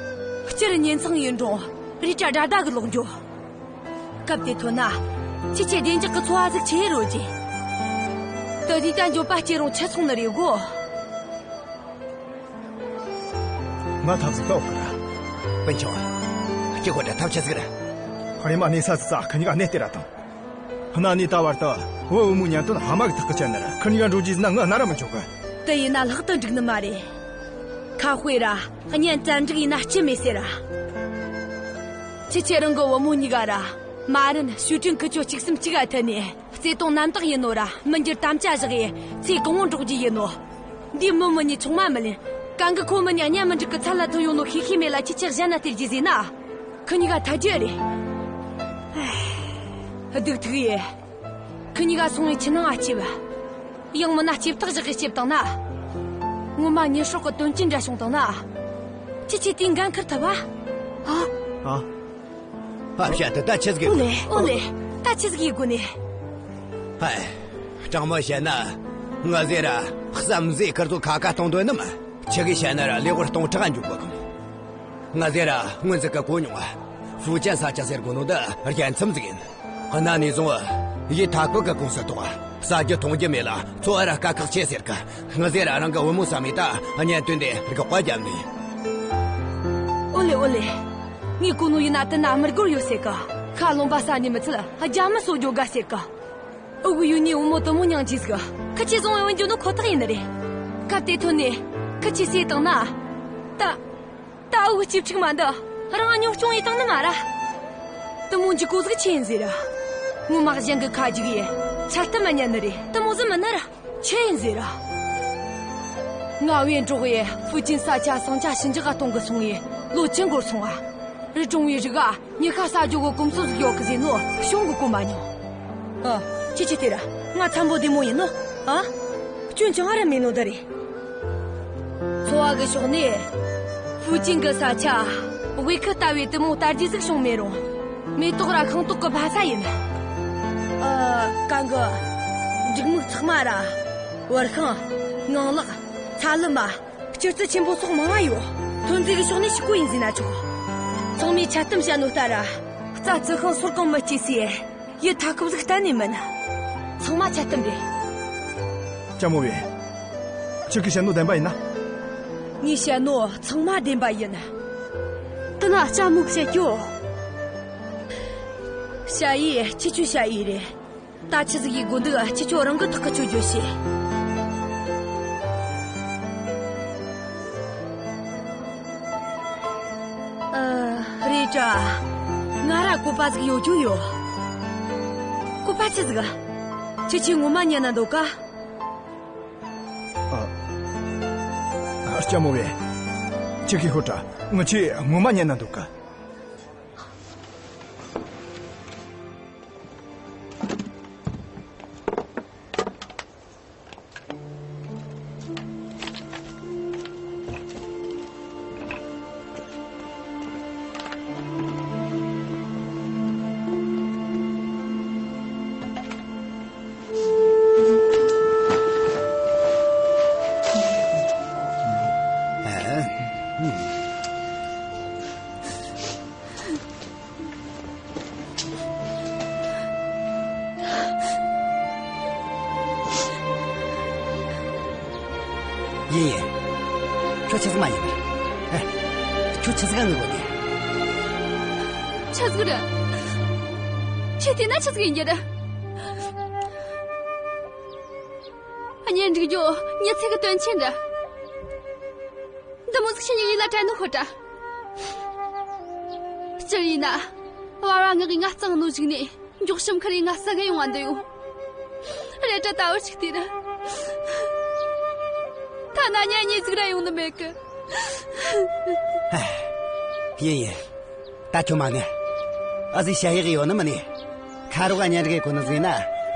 སྤྱིར་ཉེན་ཚང་ཡིན་རུང་རེད་དྲ་དགྲ་ཟླ་གི་ལོག་འགྱོ། སྐབས་དེ་ཐོན་ན། ཁྱེད་ཆོས་བདེ་འཇགས་ཀྱི་འཚོ་བ་ཟིག་ཆི་ཡེ་རོལ་རྒྱུ། དེ་དུས་ད་འགྱོད་པ་སྐྱེ་རུང་ཆི་སོང་ནི་རེད་གོ། ང་ཐབས་ཟིག་ལྟ་བུ་གི་ར། སྤུན་ཆུང་། སྐྱིད་གོ་དྲ་ཐབས་ཆི་ཟིག་ར། ཧ་རེ་མ་གནས་ས་ཟིག་ཙ་ཁི་གཉིས་ཀ་གནས་དེ་ར་དང་། ཧ་ན་ནི་ད་བར་དུ་བུ་བུ་མོ་གཉེན་དོན་ཧ་མ་གི་ཐག་གི་ཆད་ནི་ར། ཁི་གཉིས་ཀ་འགྲོ་རྒྱུ་ཟིན་ན་ངི་ན་ར་མི་ཆོག་གི། དེ་ཡིན་ན་ལྷག་ཏུ་འགྲིག་ནི་མ་རེད། ཁ་དཔེ་ར་གཉེན་བཙན་འགྲིག་ཡིན་ན་སྐྱིད་མེད་ཟེར་ར། ཁྱེད་ཆོས་རང་གི་བུ་མོ་གཉིས་ཀ་ར། མ་རིན་ཞུས་ཀྲིན་ཁི་ཆོ་གཅིག་སེམས་གཅིག་ག་མཐུན་ནས་བརྩེ་དུང་རྣམ་དག་ཡིན་ནོ་ར། མི་འགྱུར་དམ་བཅའ་བཞག་ཡས་ཚེ་གང་བོ་འགྲོགས་རྒྱུ་ཡིན་ནོ། འདིའི་མི་མི་གཉིས་ཆུང་མ་མི་ལེན། གང་གི་ཁོ་མི་གཉིས་གཉེན་མི་འགྲིག་གི་ཚད་ལ་ཐོན་ཡོང་ནོ་ཤེས་ཤེས་མེད་ལ། ཁྱེད་ཆོས་གཞན་ན་སྟེར་རྒྱུ་ཟེར་ན། ཁི་གཉིས་ཀ་ཐལ་རྒྱུ་རེད། ཨེ། སྡུག་ཐུག་ཡེ། ཁི་གཉིས་ཀ་སོང་བའི་ཆུ་ནང་ང་ལྕེབས། ཡང་མིན་ན་ལྕེབ་ཐག་བཞག་གི་ལྕེབས་བཏང་ན། ངོ་མ་ཉི་ཧྲོག་གི་དོན་རྐྱེན་འདྲ་བྱུང་བཏང་ན། ཁྱེད་ཆོས་དེའི་འགན་འཁུར་ཐུབ་བ། ཨ། ཨ། ཨ་བྱ་དེ་ད་ཆི་ཟིག་ཨོ་ལེ། ཨོ་ལེ། ད་ཆི་ཟིག་ཡེ་དགོས་ནི། ཧའི། དྲང་མོ་བཤད་ན། ང་ཟེར་ར་བསམ་གཟས་ཁིར་ཚོ་ཁ་ཁ་གཏོང་འདོད་ནི་མ། ཆི་གི་བཤད་ན་ར་ལེ་དབར་སྟོང་ཕྲག་འཇུག་གོ་གམ། ང་ཟེར་ར་སྔོན་ཟིག་གི་གོ་མྱོང་བ། ཧྥུ་ཅན་ས་ཆ་ཟེར་གོ་ནོ་འདི་རྒྱལ་མཚམས་ཟིག་ཡིན། གནའ་ནས་བཟུང་ཡུལ་མཐའ་འཁོབ་ཀྱི་ཁོངས་སུ་གཏོགས། ཟ་རྒྱུ་འཐུང་རྒྱུ་མེད་ལ་འཚོ་བ་ར་དཀའ་ཁག་ཆེ་ཟེར་གི། ང་ཟེར་ར་རང་གི་བུ་མོ་བསམ་མེད་ད་གཉེན་དོན་དེ་དགག་པ་བརྒྱབ་ནས། ཨོ་ལེ་ཨོ་ལེ། ངས་གོ་ནོ་ཡིན་ན་དེ་ན་མི་སྒོར་ཡོད་ཟེར་གི། ཁ་ལོང་པ་ས་ནས་མི་ཚད་རྒྱ་མི་སོ་རྒྱོ་དགའ་ཟེར་གི། ཨུ་གུ་ཡུ་ནི་བུ་མོ་དུ་མོ་མྱང་ཅི་ཟིག་ཁི་ཆོས་བཟུང་བའི་བུ་འཇོ་ནོ་ཁོ་ཐག་ཡིན་ནི་རེད། སྐབས་དེ་ཐོན་ནས་ཁི་ཆོས་ཟེར་བཏང་ན། ད། ད་འུ་གཅིག་ཕྲུག་མ་འདི་རང་ཉོ་སྐྱོང་ཡེ་བཏང་ནི་མ་ར། དུ་མོ་འཇིག་གོ་ཟིག་ཆི་ཡིན་ཟེར་ར། ངོ་མ་གཞན་གི་ཁ་རྒྱུག་ཡེ་ཆ་གཏམ་མ་ཉན་ནི་རེད། དུ་མོ་ཟིག་མིན་ནི་ར་ཆི་ཡིན་ཟེར་ར། ང་བེ་འབྲོག་ཡེ་ཧྥུ་ཅན་ས་ཆ་ཟིང་ཆ་ཞི་འཇགས་ག་གཏོང་གི་སོང་ཡེ་ལོ་བཅུ་འགོར་སོང་ང་། རི་གྲོང་བའི་རི་ག་ཉི་ཤ་ཟ་རྒྱུ་གི་གོམས་སྲོལ་ཟིག་ཡོད་གི་ཟེར་ནོ་གཞུང་གི་གོ་མ་མྱོང་། ཨ། ཁྱེད་ཆོས་དེ་ར་ང་འཚམ་པོ་བདེ་མོ་ཡིན་ནོ། ཨ། སྐྱོན་ཅང་ར་མེད་ནོ་འདི་རེད། འཚོ་བ་གི་ཕྱོགས་ནས་ཧྥུ་ཅན་གི་ས་ཆ་དབུས་ཁུལ་ལྟ་བུའི་དུ་མོ་དར་རྒྱས་ཟིག་བྱུང་མེད་རུང་། མེ་ཏོག་ར་ཤིང་ཏོག་གི་ཕ་ས་ཡིན། ཨ། གང་གི་འབྲུག་མིག་ཚགས་མ་ར་བར་ཤིང་། ངང་ལག་ཚ་ལུ་མ། སྐྱུར་རྩི་ཆེན་པོ་སོགས་མང་ང་ཡོད། ཐོན་རྫས་ཀྱི་ཕྱོགས་ནས་ཕྱུག་པོ་ཡིན་ཟེར་ན་ཆོག། ཚང་མས་འཆལ་གཏམ་བཤད་ནོ་ལྟར་ར། རྩྭ་རྩི་ཤིང་སོར་གང་མི་སྐྱེ་སའི་ཡུལ་མཐའ་འཁོབ་ཟིག་གཏན་ནས་མིན། ཚང་མ་འཆལ་གཏམ་རེད། ལྕམ་མོ་བེ། ཁྱེད་ཀྱིས་བཤད་ནོ་བདེན་པ་ཡིན་ན། ངས་བཤད་ནོ་ཚང་མ་བདེན་པ་ཡིན། དེ་ན་ལྕམ་མོ་གིས་བཤད་རྒྱུ། ཞ་ཡི་ཁྱེད་ཆོའི་ཞ་ཡི་རེད། ད་ཆི་ཟིག་ཡེ་དགོས་འདུག་ཁྱེད་ཆོ་རང་གི་ཐག་གིས་ཆོད་རྒྱུ་བྱོས། ཨ། རེད་དྲ། ང་ར་བཀོད་པ་ཟིག་ཡོད་རྒྱུ་ཡོད། བཀོད་པ་ཆི་ཟིག་ཁྱེད་ཆོས་ངོ་མ་ཉན་ན་འདོད་ག། ཨ། ཨ། ལྕམ་མོ་བེ། ཁྱེད་ཀྱིས་ཤོད་དྲ། ངི་ཆོས་ངོ་མ་ཉན་ན་འདོད་ག། ཡིན་ཡིན། ཁྱོད་ཆི་ཟིག་མ་ཡིན་པར། ཨེ། ཁྱོད་ཆི་ཟིག་ངུ་གོ་ནི། ཆི་ཟིག་རེད། ཁྱེད་དེ་ན་ཆི་ཟིག་ཡིན་རྒྱུ་རེད། གཉེན་སྒྲིག་རྒྱུ་མྱི་ཚེ་གི་དོན་ཆེན་རེད། དེ་མོ་ཟིག་ཤེས་ཉེ་ཡིན་ལ་དྲན་ནོ་ཁོ་ཏྲ། སྤྱིར་ཡིན་ན། བར་བ་ངག་གི་ང་གཙང་ནོ་ཞིག་ནས། མགྱོགས་ཤིམ་ཁ་རེ་ང་ས་ག་ཡོང་བ་འདི་ཡོད། རེད་དྲ་ད་བར་ཞིག་དེ་ར། ཐ་ན་ཉན་ཉེ་ཟིག་ར་ཡོང་ནི་མེད་གི། ཡིན་ཡིན། ད་ཁྱོད་མ་ངེས། ཨ་ཟི་ཤ་ཡག་ཡོད་ནི་མིན་ནི། ཁ་རོག་ག་ཉན་རྒྱུ་གོ་ནི་ཟིག་ན།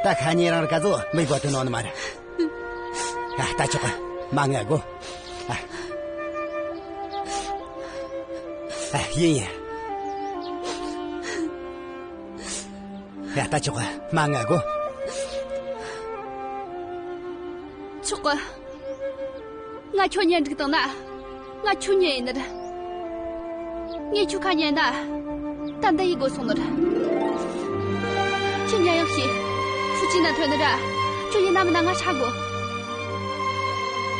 ད་ཁ་ཉེ་རང་ར་ག་ཟོ་མི་བོ་དུ་ནོ་ནི་མ་རེད། ཨ། ད་ཆོག་གི། མ་ངེས་གོ། ཨ། ཨ། ཡིན་ཡིན། ཡ། ད་ཆོག་གི། མ་ངེས་གོ། ཆོག་གི། ང་ཁྱོད་གཉེན་སྒྲིག་བཏང་ན། ང་ཁྱོད་གཉེན་ཡིན་ནི་རེད། ངས་ཁྱོད་ཁ་ཉན་ན། ད་འདི་ཡི་དགོས་སོང་ནི་རེད། ཁྱོད་ཉན་ཡག་ཤེས། ཧྥུ་ཅི་ན་ཐོན་ནི་ར། ཁྱོད་ཡིན་ན་མིན་ན་ང་ཧྲ་གོ།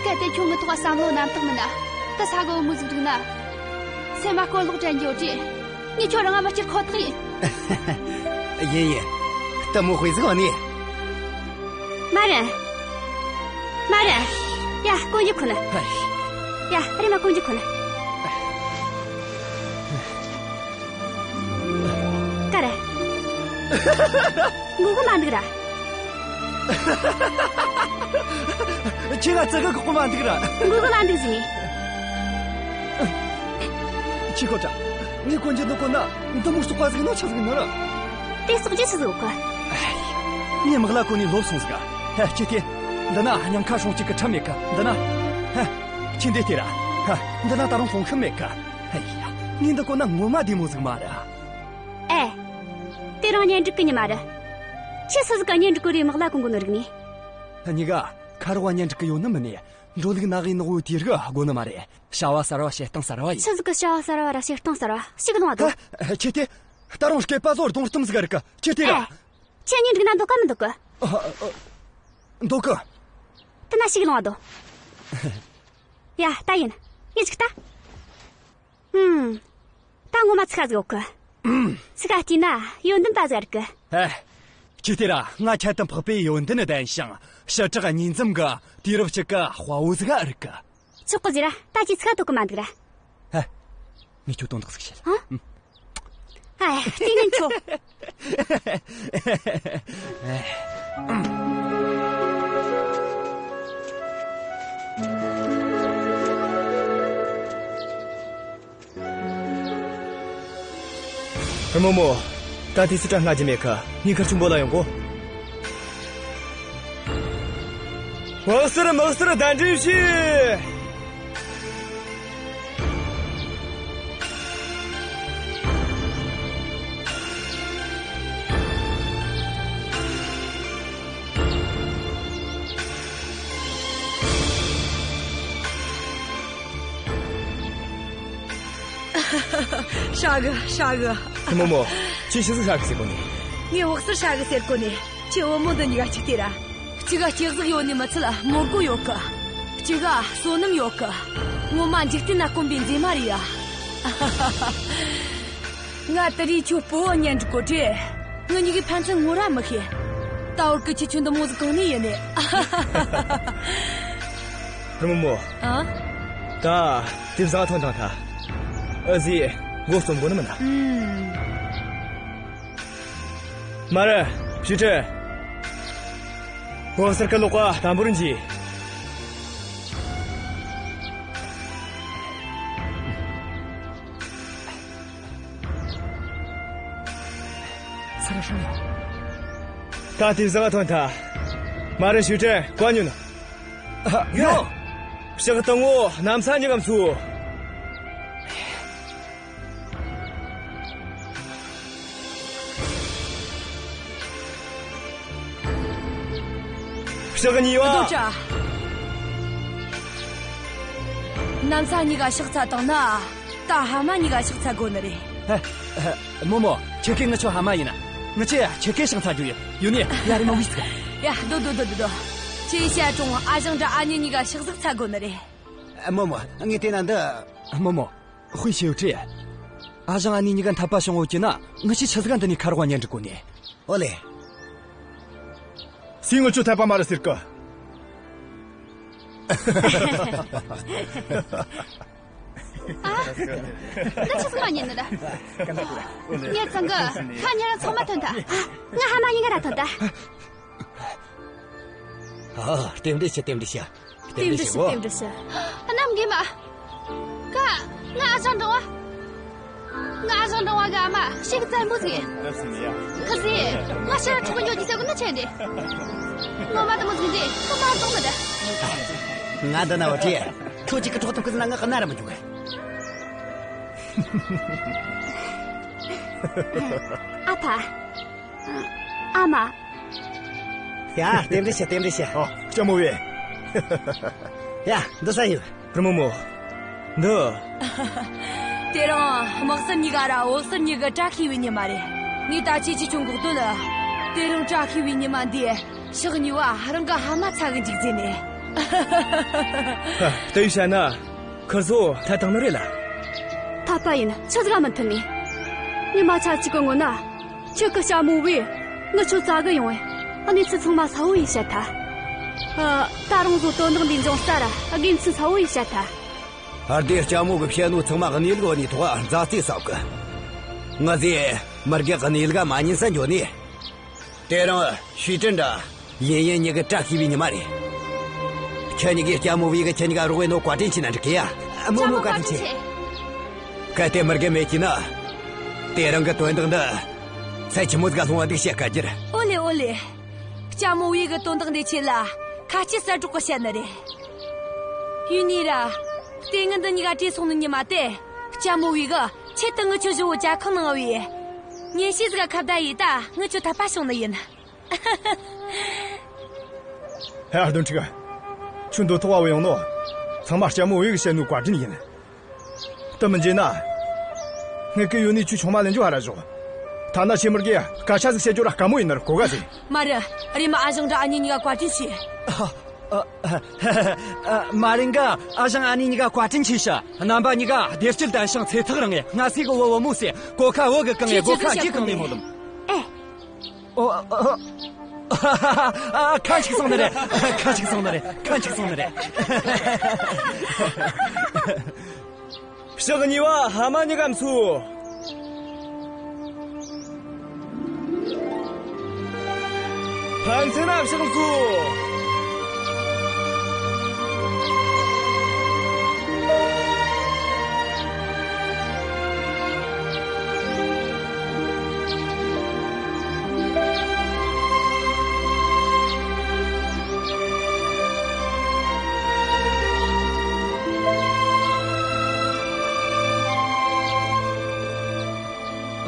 གལ་ཏེ་ཁྱོད་ངའི་ཐོག་བསམ་བློ་རྣམ་དག་མིན་ན། ད་ས་གོ་མོ་ཟིག་རིག་ན། སེམས་མ་སྐོར་ལོག་དྲན་རྒྱུ་རེད། ངས་ཁྱོད་རང་ང་མ་སྐྱུར་ཁོ་ཐག་ཡིན། ཡིན་ཡིན། གཏི་མུག་དཔེ་ཟིག་ཡོད་ནི། མ་རེད། མ་རེད། ཡ། ཀོན་ཇི་ཁོ་ན། ཡ། རེ་མ་ཀོན་ཇི་ཁོ་ན། ཀ་ར། མགོ་གི་མ་འདུག་ར། ཁྱེད་ང་ཙི་གི་གོ་མ་འདུག་ར། མགོ་གི་མ་འདུག་ཟིན་ནི། ཁྱི་ཁོ་ཏྲ། ངས་ཀོན་ཇི་འདི་གོན་ན་འདི་མོ་སོག་པ་ཟིག་ནོ་ཆ་ཟིག་ནོ་ར། དེ་སོག་ཇི་ཆི་ཟིག་ག། ངས་དམག་ལ་གོན་ནས་ལོབས་སོང་ཟིག་ག། ཧ། ཁྱེད་དེ། འདི་ན་ཉང་ཁ་སྲུང་གཅིག་གི་ཁྲབ་མེད་ག། འདི་ན། ཧ། ཁྱེད་འདི་དེ་ར། ཧ། འདི་ན་ད་རུང་ཕུང་ཤི་མེད་ག། ཧ་ཡ། ངས་འདི་གོན་ན་ངོ་མ་བདེ་མོ་ཟིག་མ་ར། ཨེ། དེ་རང་གཉེན་སྒྲིག་གི་ཉི་མ་ར། ཁྱེད་སུ་ཟིག་ག་གཉེན་སྒྲིག་གི་རེད། དམག་ལ་གོན་གོ་ནོ་རིག་ནི། ཨ། གཉིས་ཀ་ཁ་རོག་ག་གཉེན་སྒྲིག་གི་ཡོད་ནི་མིན་ནི། འགྲོ་ལུགས་ན་གི་ནག་བོ་དེ་རིགས་དགོས་ནི་མ་རེད། བྱ་བ་གསར་བ་བྱེད་སྟངས་གསར་བ་ཡིན། ཆི་ཟིག་གི་བྱ་བ་གསར་བ་ར་བྱེད་སྟངས་གསར་བ། ཞིག་ལོང་བ་དོ། ཨ། ཁྱེད་དེ། ད་རུང་སྐེད་པ་ལོར་གདོང་གཏམ་ཟིག་རིག་གི། ཁྱེད་དེ་ར། ཨེ། ཁྱེད་གཉེན་སྒྲིག་ན་འདོད་ག་མི་འདོད་གི། ཨ། ཨ། འདོད་གི། དེ་ན་ཞིག་ལོང་བ་དོ། ཡ། ད་ཡིན། ཡིན་ཞིག་ད། ཧུམ། ད་ངོ་མ་ཚིག་ཁ་ཟིག་ཡོད་གི། ཚིག་ཁ་བལྟས་ན་ཡོན་ཏན་པ་ཟིག་རིག་གི། ཧེ། ཁྱེད་དེ་ར་ང་ཁྱད་དུ་འཕགས་པའི་ཡོན་ཏན་ལྡན་ཞིང་ཞི་དྲག་གཉིས་འཛོམས་གི་དུས་རབས་གཅིག་གི་དཔའ་བོ་ཟིག་རིག་གི། ཆོག་གི་ཟེར་ར། ད་ཅི་ཚིག་ཁ་དོ་གི་མ་འདུག་ར། ཧེ། ངས་ཁྱོད་དོན་དག་ཟིག་བཤད། ཧ། ཨ། ལྟས་ངན་ཁྱོད། རྨོ་མོ། ད་དུས་སུ་དྲ་སྔ་རྒྱུ་མེད་ཁ། ངས་ཁར་ཆུང་བོ་ལ་ཡོང་གོ། དམག་སར་དམག་སར་གདན་འདྲེན་བྱོས། ཧྲ་གི། ཧྲ་གི། རྨོ་མོ། ཁྱོས་ཆི་ཟིག་ཧྲ་གི་ཟེར་གོ་ནི། ངས་དམག་སར་ཧྲ་གི་ཟེར་གོ་ནི། ཁྱོས་བུ་མོ་འདི་གཉིས་ཀ་གཅིག་ལྟོས་ར། གཅིག་ག་སྐྱེ་གཟུགས་ཡོད་ནི་མི་ཚད་མོ་རྒོད་ཡོད་གི། གཅིག་ག་བསོད་ནམས་ཡོད་གི། ངོ་མ་འཇིག་རྟེན་ན་དཀོན་པའི་མཛེས་མ་རེད་ཡ། ང་དེ་རིང་ཁྱོད་སྤོ་བོ་གཉེན་སྒྲིག་གོ་དུས། ངེད་གཉིས་ཀའི་ཕན་ཚུན་ངོ་ར་མི་ཤེས། ད་བར་གི་ཁྱེད་ཆོ་འདི་མོ་ཟིག་གང་ནས་ཡིན་ནི། རྨོ་མོ། ཨ། ད་དེ་བཟང་ཐོན་དང་ཐ། ཨ་ཟི། མགོ་རྩོམ་དགོས་ནི་མིན་ན། ཨུམ། མ་རེད། ཞུ་ཁྲི། འོ། སར་ཀ་ལོག་པ་དམ་པོར་འཇུས། ཚར་སོང་། ད་དེ་བཟང་ཐོན་ཐ། མ་རེད། ཞུ་ཁྲི། བཀའ་ཉོན། ཨ། ཡོ། ཕྱག་དང་བོ་གནམ་ས་གཉིས་ཀ་མཚོ། ཕྱག་གཉིས་པ། རྡོ་བྲ། གནམ་ས་གཉིས་ཀ་ཕྱག་འཚལ་བཏང་ན། ད་ཕ་མ་གཉིས་ཀ་ཕྱག་འཚལ་དགོས་ནི་རེད། ཧ། ཧ། རྨོ་མོ། ཁྱེད་ཀས་ངེད་ཆོ་ཕ་མ་ཡིན་ན། ངེད་ཆོས་ཁྱེད་ཀས་ཕྱག་འཚལ་རྒྱུ་ཡོད། ཡོད་ནི་ཡ་རེ་མ་བུས་ཟིག་ཡ། སྡོད་སྡོད་སྡོད་སྡོད། ཁྱེད་ཡི་བཤད་གྲོང་ཨ་ཞང་དྲ་ཨ་ནེ་གཉིས་ཀ་ཕྱག་ཟིག་འཚལ་དགོས་ནི་རེད། རྨོ་མོ། ངས་བལྟས་ན་འདི། རྨོ་མོ། དཔེ་ཆེ་ཡོད་དྲེ། ཨ་ཞང་ཨ་ནེ་གཉིས་ཀ་འཐད་པ་བྱུང་ཡོད་ཀྱི་ན། ངེད་ཆོས་ཆི་ཟིག་ག་འདི་ནས་ཁ་རོག་ག་གཉེན་སྒྲིག་དགོས་ནི། ཨོ་ལེ། སུས་ངེད་ཆོ་འཐད་པ་མ་རེད་ཟེར་གི། ཨ། འདི་ཆི་ཟིག་མ་ཉན་ནི་ར། ངས་ཚང་གི་ཁ་ཉིན་ར་ཚང་མ་ཐོན་ཐལ། ང་ཧ་མ་ཡིན་ང་ར་ཐོན་ཐལ། ཨ། རྟེན་འབྲེལ་ཞུ། རྟེན་འབྲེལ་ཞུ། རྟེན་འབྲེལ་ཞུ། རྟེན་འབྲེལ་ཞུ། གནམ་རྒན་མ། ཀ། ང་ཨ་ཞང་འབྲིང་བ། ང་ཨ་ཞང་འབྲིང་བ་གི་ཨ་མ་ཞེ་གི་བཙན་པོ་ཟིག་ཡིན། ཁི་ཟིག་ང་ཕྱིར་འཕྲོག་གི་འགྱོ་རྒྱུ་ཟེར་གོ་ནི་ཆེ་འདི། ངོ་མ་དེ་མོ་ཟིག་འདི་ཁོ་མ་གཏོང་ནི་ད། ང་འདི་ན་བ་ཁྱོད་ཅིག་གི་འཕྲོག་ཐུབ་གི་ཟིན་ན་ང་གནའ་ར་མི་འཇུག་གི། ཨ་ཕ། ཨ་མ། ཡ། རྟེན་འབྲེལ་ཞུ། རྟེན་འབྲེལ་ཞུ། ཨོ། ལྕམ་མོ་བུ། ཡ། འདི་ས་ཡོད། རི་མོ་མོ། འདི། དེ་རིང་དམག་སེར་གཉིས་ཀ་ར་འོག་སེར་གཉིས་ཀྱི་བཀྲ་ཤིས་པའི་ཉི་མ་རེད། ངས་ད་ཅི་ཅི་ཆུང་གོག་དོན་ལ། དེ་རིང་བཀྲ་ཤིས་པའི་ཉི་མ་འདི་ཕྱོགས་གཉིས་པ་རང་གི་ཧ་མ་ཚ་གི་འཇིག་རྫས་ནས། ཧ། དེ་ཡི་བཤད་ན། ཁིར་ཚོ་ཐད་བཏང་ནི་རེད་ལ། ཐད་པ་ཡིན། ཆི་ཟིག་ག་མི་མཐུན་ནི། ཉི་མ་ཆ་གཅིག་གི་སྔོན་ན། ཁྱོད་ཀྱི་ལྕམ་མོ་བུས་ངི་ཆོ་བཙལ་གི་ཡོང་བས། གནས་ཚུལ་ཚང་མ་གསལ་བོ་ཡེ་བཤད་ཐལ། ཨ། ད་རུང་བཟོ་དོན་དག་འདི་འབྱུང་ས་ར་དགེ་མཚན་གསལ་བོ་ཡེ་བཤད་ཐལ། ཨ། དེ་ལྕམ་མོ་གི་བཤད་ནོ་ཚང་མ་གནས་ལུགས་ནས་ཐོག་མཛའ་བརྩེ་ཟབ་གི། ང་ཟེ་མི་རྒན་གནས་ལུགས་མ་ཉན་ས་འགྱོ་ནི། དེ་རིང་ཞུས་ཀྲིན་དྲ་ཡིན་ཡིན་གཉིས་ཀྱི་བཀྲ་ཤིས་པའི་ཉི་མ་རེད། ཁྱེད་གཉིས་ཀྱི་ལྕམ་མོ་བུ་གིས་ཁྱེད་གཉིས་ཀ་རོགས་ཡེ་ནོ་བཀའ་དྲིན་ཆེ་ན་འགྲིག་གི་ཡ། རྨོ་མོ་བཀའ་དྲིན་ཆེ། གལ་ཏེ་མི་རྒན་མེད་ཀྱི་ན། དེ་རིང་གི་དོན་དག་འདི་ཚད་ཆི་མོ་ཟིག་ག་ལྷུང་བ་འདུག་བཤད་དཀའ་རྒྱུ་རེད། ཨོ་ལེ་ཨོ་ལེ། ལྕམ་མོ་བུ་གི་དོན་དག་འདི་ཆེད་ལ་ཁ་ཆེ་གསལ་སྒྲོག་གི་བཤད་ནི་རེད། ཡུན་ནི་ར། ལྟས་ངན་འདི་གཉིས་ཀ་བྲོས་སོང་ནི་ཉི་མ་དེ། ལྕམ་མོ་བུ་གིས་ཆེད་དུ་ངི་ཆོ་བཞི་བོ་ཇ་ཁང་ནང་བའི་ཉན་ཤེས་ཟིག་ག་ཁ་བརྡ་ཡས་ད་ངི་ཆོ་འཐད་པ་བྱུང་ནི་ཡིན། ཧེ། ཨ། དོན་ཁྲིག་ཁྱོད་འདོད་ཐོག་བ་བུད་ཡོང་ནོ། ཚང་མ་ལྕམ་མོ་བུ་གིས་བྱས་ནོ་བཀའ་དྲིན་ཡིན། དེ་མི་བྱེད་ན། ངེད་ཀྱི་ཡུན་ནི་ཆོ་ཆུང་མ་ལེན་རྒྱུ་ཧར་ར་ཞོག། ཐ་ན་ཁྱེད་མི་རྒན་སྐད་ཆ་ཟིག་བཤད་རྒྱུ་ར་དཀའ་མོ་ཡིན་ནི་ར་གོ་ག་ཟེ། མ་རེད། རེམ་མ་ཨ་ཞང་དྲ་ཨ་ནེ་གཉིས་ཀ་བཀའ་དྲིན་ཆེ། ཨ། ཨ། མ་རེད་ག། ཨ་ཞང་ཨ་ནེ་གཉིས་ཀ་བཀའ་དྲིན་ཆེ་ཤ། རྣམ་པ་གཉིས་ཀ་བདེ་སྐྱིད་ལྡན་ཞིང་ཚེ་ཐག་རིང་ངེ། སྔ་སེ་གི་བུ་བུ་མོ་སེ། གོ་ཁ་བུ་གི་གང་ངེ། གོ་ཁ་རྒྱུ་གང་ནས་སྨོ་ལམ། ཨེ། ཨོ། ཨ། ཁ་ཆིག་སོང་ནི་རེད། ཁ་ཆིག་སོང་ནི་རེད། ཁ་ཆིག་སོང་ནི་རེད། ཕྱོགས་གཉིས་པ་ཕ་མ་གཉིས་ཀ་མཚོ། ཕན་ཚུན་ན་ཕྱག་མཚོ།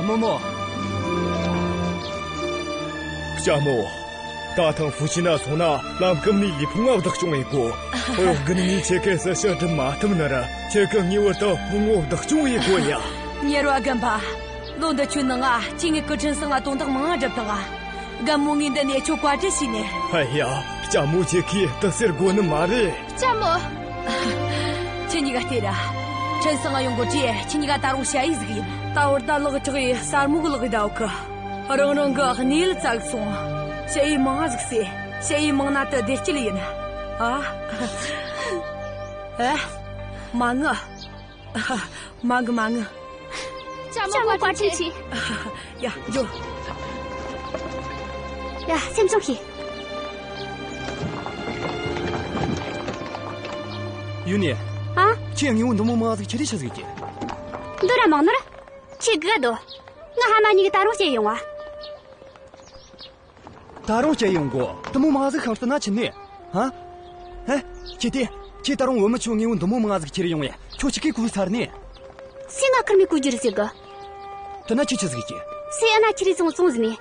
རྨོ་མོ། ལྕམ་མོ། ད་ཐེངས་ཧྥུ་ཤི་ན་སོང་ན་ལམ་ཀུན་ནས་ལུས་ཕུང་ང་བདག་སྐྱོང་ཡེད་དགོ། ཨོ། དགུན་ནས་ཁྱེད་ཀྱི་ས་ཞིང་སྒྲུབ་མ་ཐུབ་ནི་ར་ཁྱེད་ཀྱི་ཉེ་བར་དུ་ཕུང་ངོ་བདག་སྐྱོང་ཡེད་དགོ་ཡ། གཉེར་བ་རྒན་པ། ལོ་འདི་ཆོའི་ནང་ང་ཁྱེད་ངེད་ཀྱི་ཁྲིན་སང་ང་དོན་དག་མང་ང་སྒྲུབ་དང་ང་། རྒན་མོ་ངས་འདི་ནས་ཁྱོད་བཀའ་དྲིན་ཞུས་ནས། ཧ་ཡ། ལྕམ་མོ་ཁྱེད་ཀྱིས་དེ་ཟེར་དགོ་ནི་མ་རེད། ལྕམ་མོ། ཁྱེད་གཉིས་ཀ་ལྟོས་ར། ཁྲིན་སང་ང་ཡོང་གོ་དུས་ཁྱེད་གཉིས་ཀ་ད་རུང་ཞ་ཡི་ཟིག་ཡིན། ད་བར་ད་ལག་ཁྲག་ཡི་སར་མོ་གི་ལག་གི་ཟླ་བ་གི། རང་རང་གི་གནས་ཡུལ་བཙལ་སོང་། ཞ་ཡི་མང་ང་ཟིག་སེ། ཞ་ཡི་མང་ན་དེ་བདེ་སྐྱིད་ཡིན། ཨ། ཨ། མ་ངུ། མ་ངུ་མ་ངུ། ལྕམ་མོ་བཀའ་དྲིན་ཆེ། ཡ། འགྱོ། ཡ། སེམས་ཆུང་བྱོས། ཡུན་ནི། ཨ། ཁྱེད་དངོས་པོ་འདི་མོ་མང་ཟིག་ཁྱེར་རེ་ཆི་ཟིག་གི། འདི་ར་མང་ནོ་ར། ཁྱེད་དགའ་འདོད། ང་ཕ་མ་གཉིས་ཀྱིས་ད་རུང་སྐྱེལ་ཡོང་བ། ད་རུང་སྐྱེལ་ཡོང་གོ། དེ་མོ་མང་ཟིག་ཤམ་སྟེ་ན་ཆི་ནས། ཧ། ཧེ། ཁྱེད་དེ། ཁྱེད་ད་རུང་བུ་མོ་ཆོ་དངོས་པོ་འདི་མོ་མང་ཟིག་ཁྱེར་ཡོང་ཡ། ཁྱོད་ཆི་གི་གོ་ཚར་ནས། སེ་ང་ཁེར་མོས་གོ་རྒྱུ་རེད་ཟེར་གི། དེ་ན་ཁྱོད་ཆི་ཟིག་གི། སེ་ཨ་ན་ཁྱེར་རེ་སོང་སོང་ཟིག་ནས།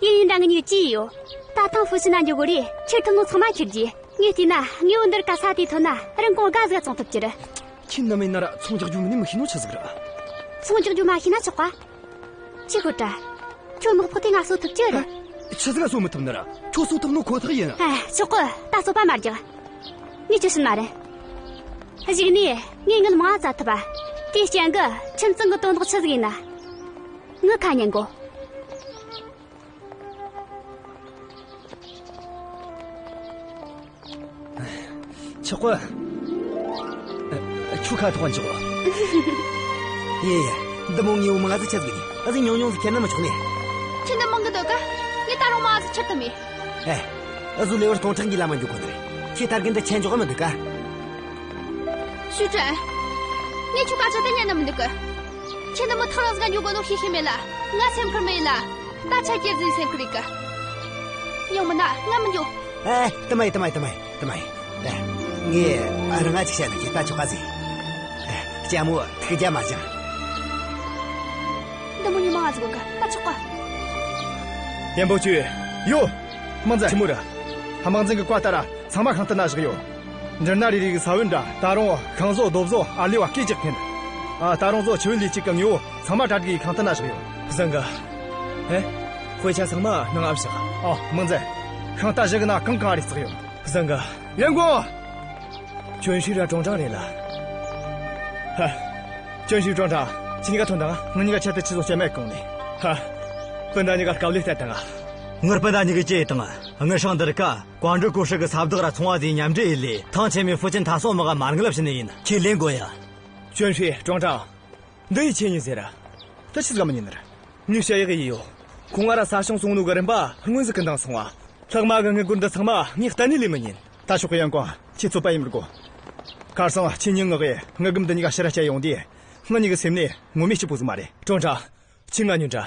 ཡིན་ཡིན་ད་ངེད་གཉིས་ཀྱིས་ཅི་ཡོད། ད་ཐེངས་ཧྥུ་ཤི་ན་འགྱོ་གོ་རེ་ཁྱེར་ཐུབ་ནོ་ཚང་མ་ཁྱེར་རྒྱུ། ངས་བལྟས་ན་དངོས་པོ་འདི་ར་ག་ས་དེ་ཐོན་ན་རིན་གོང་དགའ་ཟིག་བཙོང་ཐུབ་རྒྱུ་རེད། ཁྱེད་ནམ་ཡིན་ན་ར་ཚོང་རྒྱག་རྒྱུ་མིན་ནི་མི་ཤེས་ནོ་ཆི་ཟིག་རེད། ཚོང་རྒྱག་རྒྱུ་མ་ཤེས་ན་ཆོག་ག། ཅི་གོ་དྲ། ཁྱོད་མི་ཕོག་དེ་ང་གསོ་ཐུབ་ཀྱི་རེད། ཨ། ཆི་ཟིག་གསོ་མི་ཐུབ་ནི་ར། ཁྱོད་གསོ་ཐུབ་ནོ་ཁོ་ཐག་ཡིན། ཨ། ཆོག་གི། ད་གསོད་པ་མ་རྒྱག། ངས་ཁྱོད་བྱིན་མ་རེད། གཞུག་ནས་ངས་དངུལ་མང་བཙལ་ཐུབ་པ། དེའི་རྐྱེན་གྱིས་ཁྲིན་ཙང་གི་དོན་དག་ཆི་ཟིག་ཡིན་ན། ངའི་ཁ་ཉན་གོ། ཆོག་གི། ཁྱོད་ཁ་ཐོག་འཇོག། ཡིན་ཡིན། འདི་མོ་ངའི་བུ་མོ་ང་ཚོ་ཆི་ཟིག་ནི། ཨ་ཟིག་ཉུང་ཉུང་ཟིག་ཁྱེར་ན་མི་ཆོག་ནི། ཁྱེད་འདི་མང་གི་འདུག་ག་ངས་ད་རུང་མ་ཨ་ཟིག་ཁྱེར་ཐུབ་མི། ཨེ། ཨ་ཟུ་ལེ་བར་སྟོང་ཕྲག་གི་ལ་མ་འཇུག་གོ་ནི་རེད། ཁྱེད་ད་རྒན་འདི་ཆེན་འཇོག་གི་མི་འདུག་ག་ཞུ་ཀྲན། ངས་ཁྱོད་སྐད་ཆ་དེ་ཉན་ན་མི་འདུག་གི་ཁྱེད་འདི་མོ་ཐག་རིང་ཟིག་འཇུག་གོ་ནོ་ཤེས་ཤེས་མེད་ལ། ང་སེམས་ཁུར་མེད་ལ། ད་ཆ་ཁྱེད་ཟིག་སེམས་ཁུར་རིག་གི་ཡང་མིན་ན་ང་མི་འཇུག་ཨེ། དེ་མ་ཡིན། དེ་མ་ཡིན། དེ་མ་ཡིན། དེ་མ་ཡིན། ཨེ། ངས་ཨ་རང་ང་ཅིག་བཤད་ན་ཁྱེད་ད་ཆོག་ག་ཟིག་ཨེ། ལྕམ་མོ་ཐུགས་རྒྱལ་མ་བཞེངས། འདི་མོ་ཉི་མ་ང་ཟིག་གོ་ག་ད་ཆོག་ག་ཡན་པོ་ཅུ། ཡོ། དམག་འཛིན། ཆི་མོ་རེད། དམག་འཛིན་གི་བཀའ་ལྟར་ཚང་མ་ཤིང་རྟ་ན་བཞག་ཡོད། འདྲེ་སྣ་རེ་རེ་གི་ས་བོན་འདྲ། ད་རུང་ཤིང་བཟོ་རྡོ་བཟོ་ཨ་ལེ་བ་སྐད་ཅིག་འཐེན། ཨ། ད་རུང་ཟོ་ཆུ་བོའི་ལུས་གཅིག་གི་དངོས་པོ་ཚང་མ་གྲ་སྒྲིག་གི་ཤིང་རྟ་ན་བཞག་ཡོད། བཟང་གི་ཨེ། དཔེ་ཆ་ཚང་མ་ནང་ང་བཞག་ཨོ། དམག་འཛིན། ཤིང་རྟ་བཞི་གི་ནང་གང་གང་རེ་བརྩེགས་ཡོད། བཟང་གི་ཡོན་གོ། ཅོན་ཧྲི་ར་ཀྲོང་ཀྲང་རེད་ལ། ཧ། ཅོན་ཧྲི་ཀྲོང་ཀྲང་། ཁྱེད་གཉིས་ཀ་ཐོན་དང་། ང་གཉིས་ཀ་ཆེད་དུ་ཆི་ཟོ་བྱེད་མེད་གོང་ནས། ཧ། སྤུན་ཟླ་གཉིས་ཀ་དཀའ་ལས་བསྟད་དང་། ངའི་སྤུན་ཟླ་གཉིས་ཀས་ཅི་ཡེད་དང་། ངའི་ཤིང་འདི་རིགས་ཀ་ཀོང་ཀྲོའི་ཀོང་ཧྲི་གི་ས་བདག་ར་ཚོང་བ་ཟིག་མཉམ་འབྲེལ་ཡེད་ལས། ཐང་ཆེན་མོའི་ཧྥུ་ཅན་མཐའ་སྲུང་དམག་ག་མ་དངུལ་བྱིན་ནི་ཡིན། ཁྱེད་ལེན་དགོས་ཡ། ཅོན་ཧྲི་ཀྲོང་ཀྲང་། འདི་ཡི་ཆེད་ཡིན་ཟེར། ད་ཆི་ཟིག་མི་ཉན་ནི་རེད། ངས་བཤད་ཡག་ཡིན་ཡོ། ཁོང་ང་ར་ས་ཞིང་བཙོང་ནོ་གི་རིན་པ་སྔོན་ཟིག་གི་འདང་སོང་བ། ལྷག་མ་གི་དངུལ་སྒོར་འདི་ཚང་མ་ངས་གཏན་ནས་ལེན་མི་ཉན། ད་ཆོག་གི་ཡོན་གོ། ཁྱེད་རྩོད་པ་ཡེད་མི་དགོས། ཁར་སང་ཁྱེད་གཉིས་ངག་གི་དངུལ་སྒམ་འདི་གཉིས་ཀ་ཕྱིར་ར་སྤྱད་ཡོང་དུས། ང་གཉིས་ཀྱི་སེམས་ནས་ངོ་མ་སྐྱིད་པོ་ཟིག་མ་རེད། ཀྲོང་ཀྲང་། ཁྱེད་ང་ཉོན་དྲ།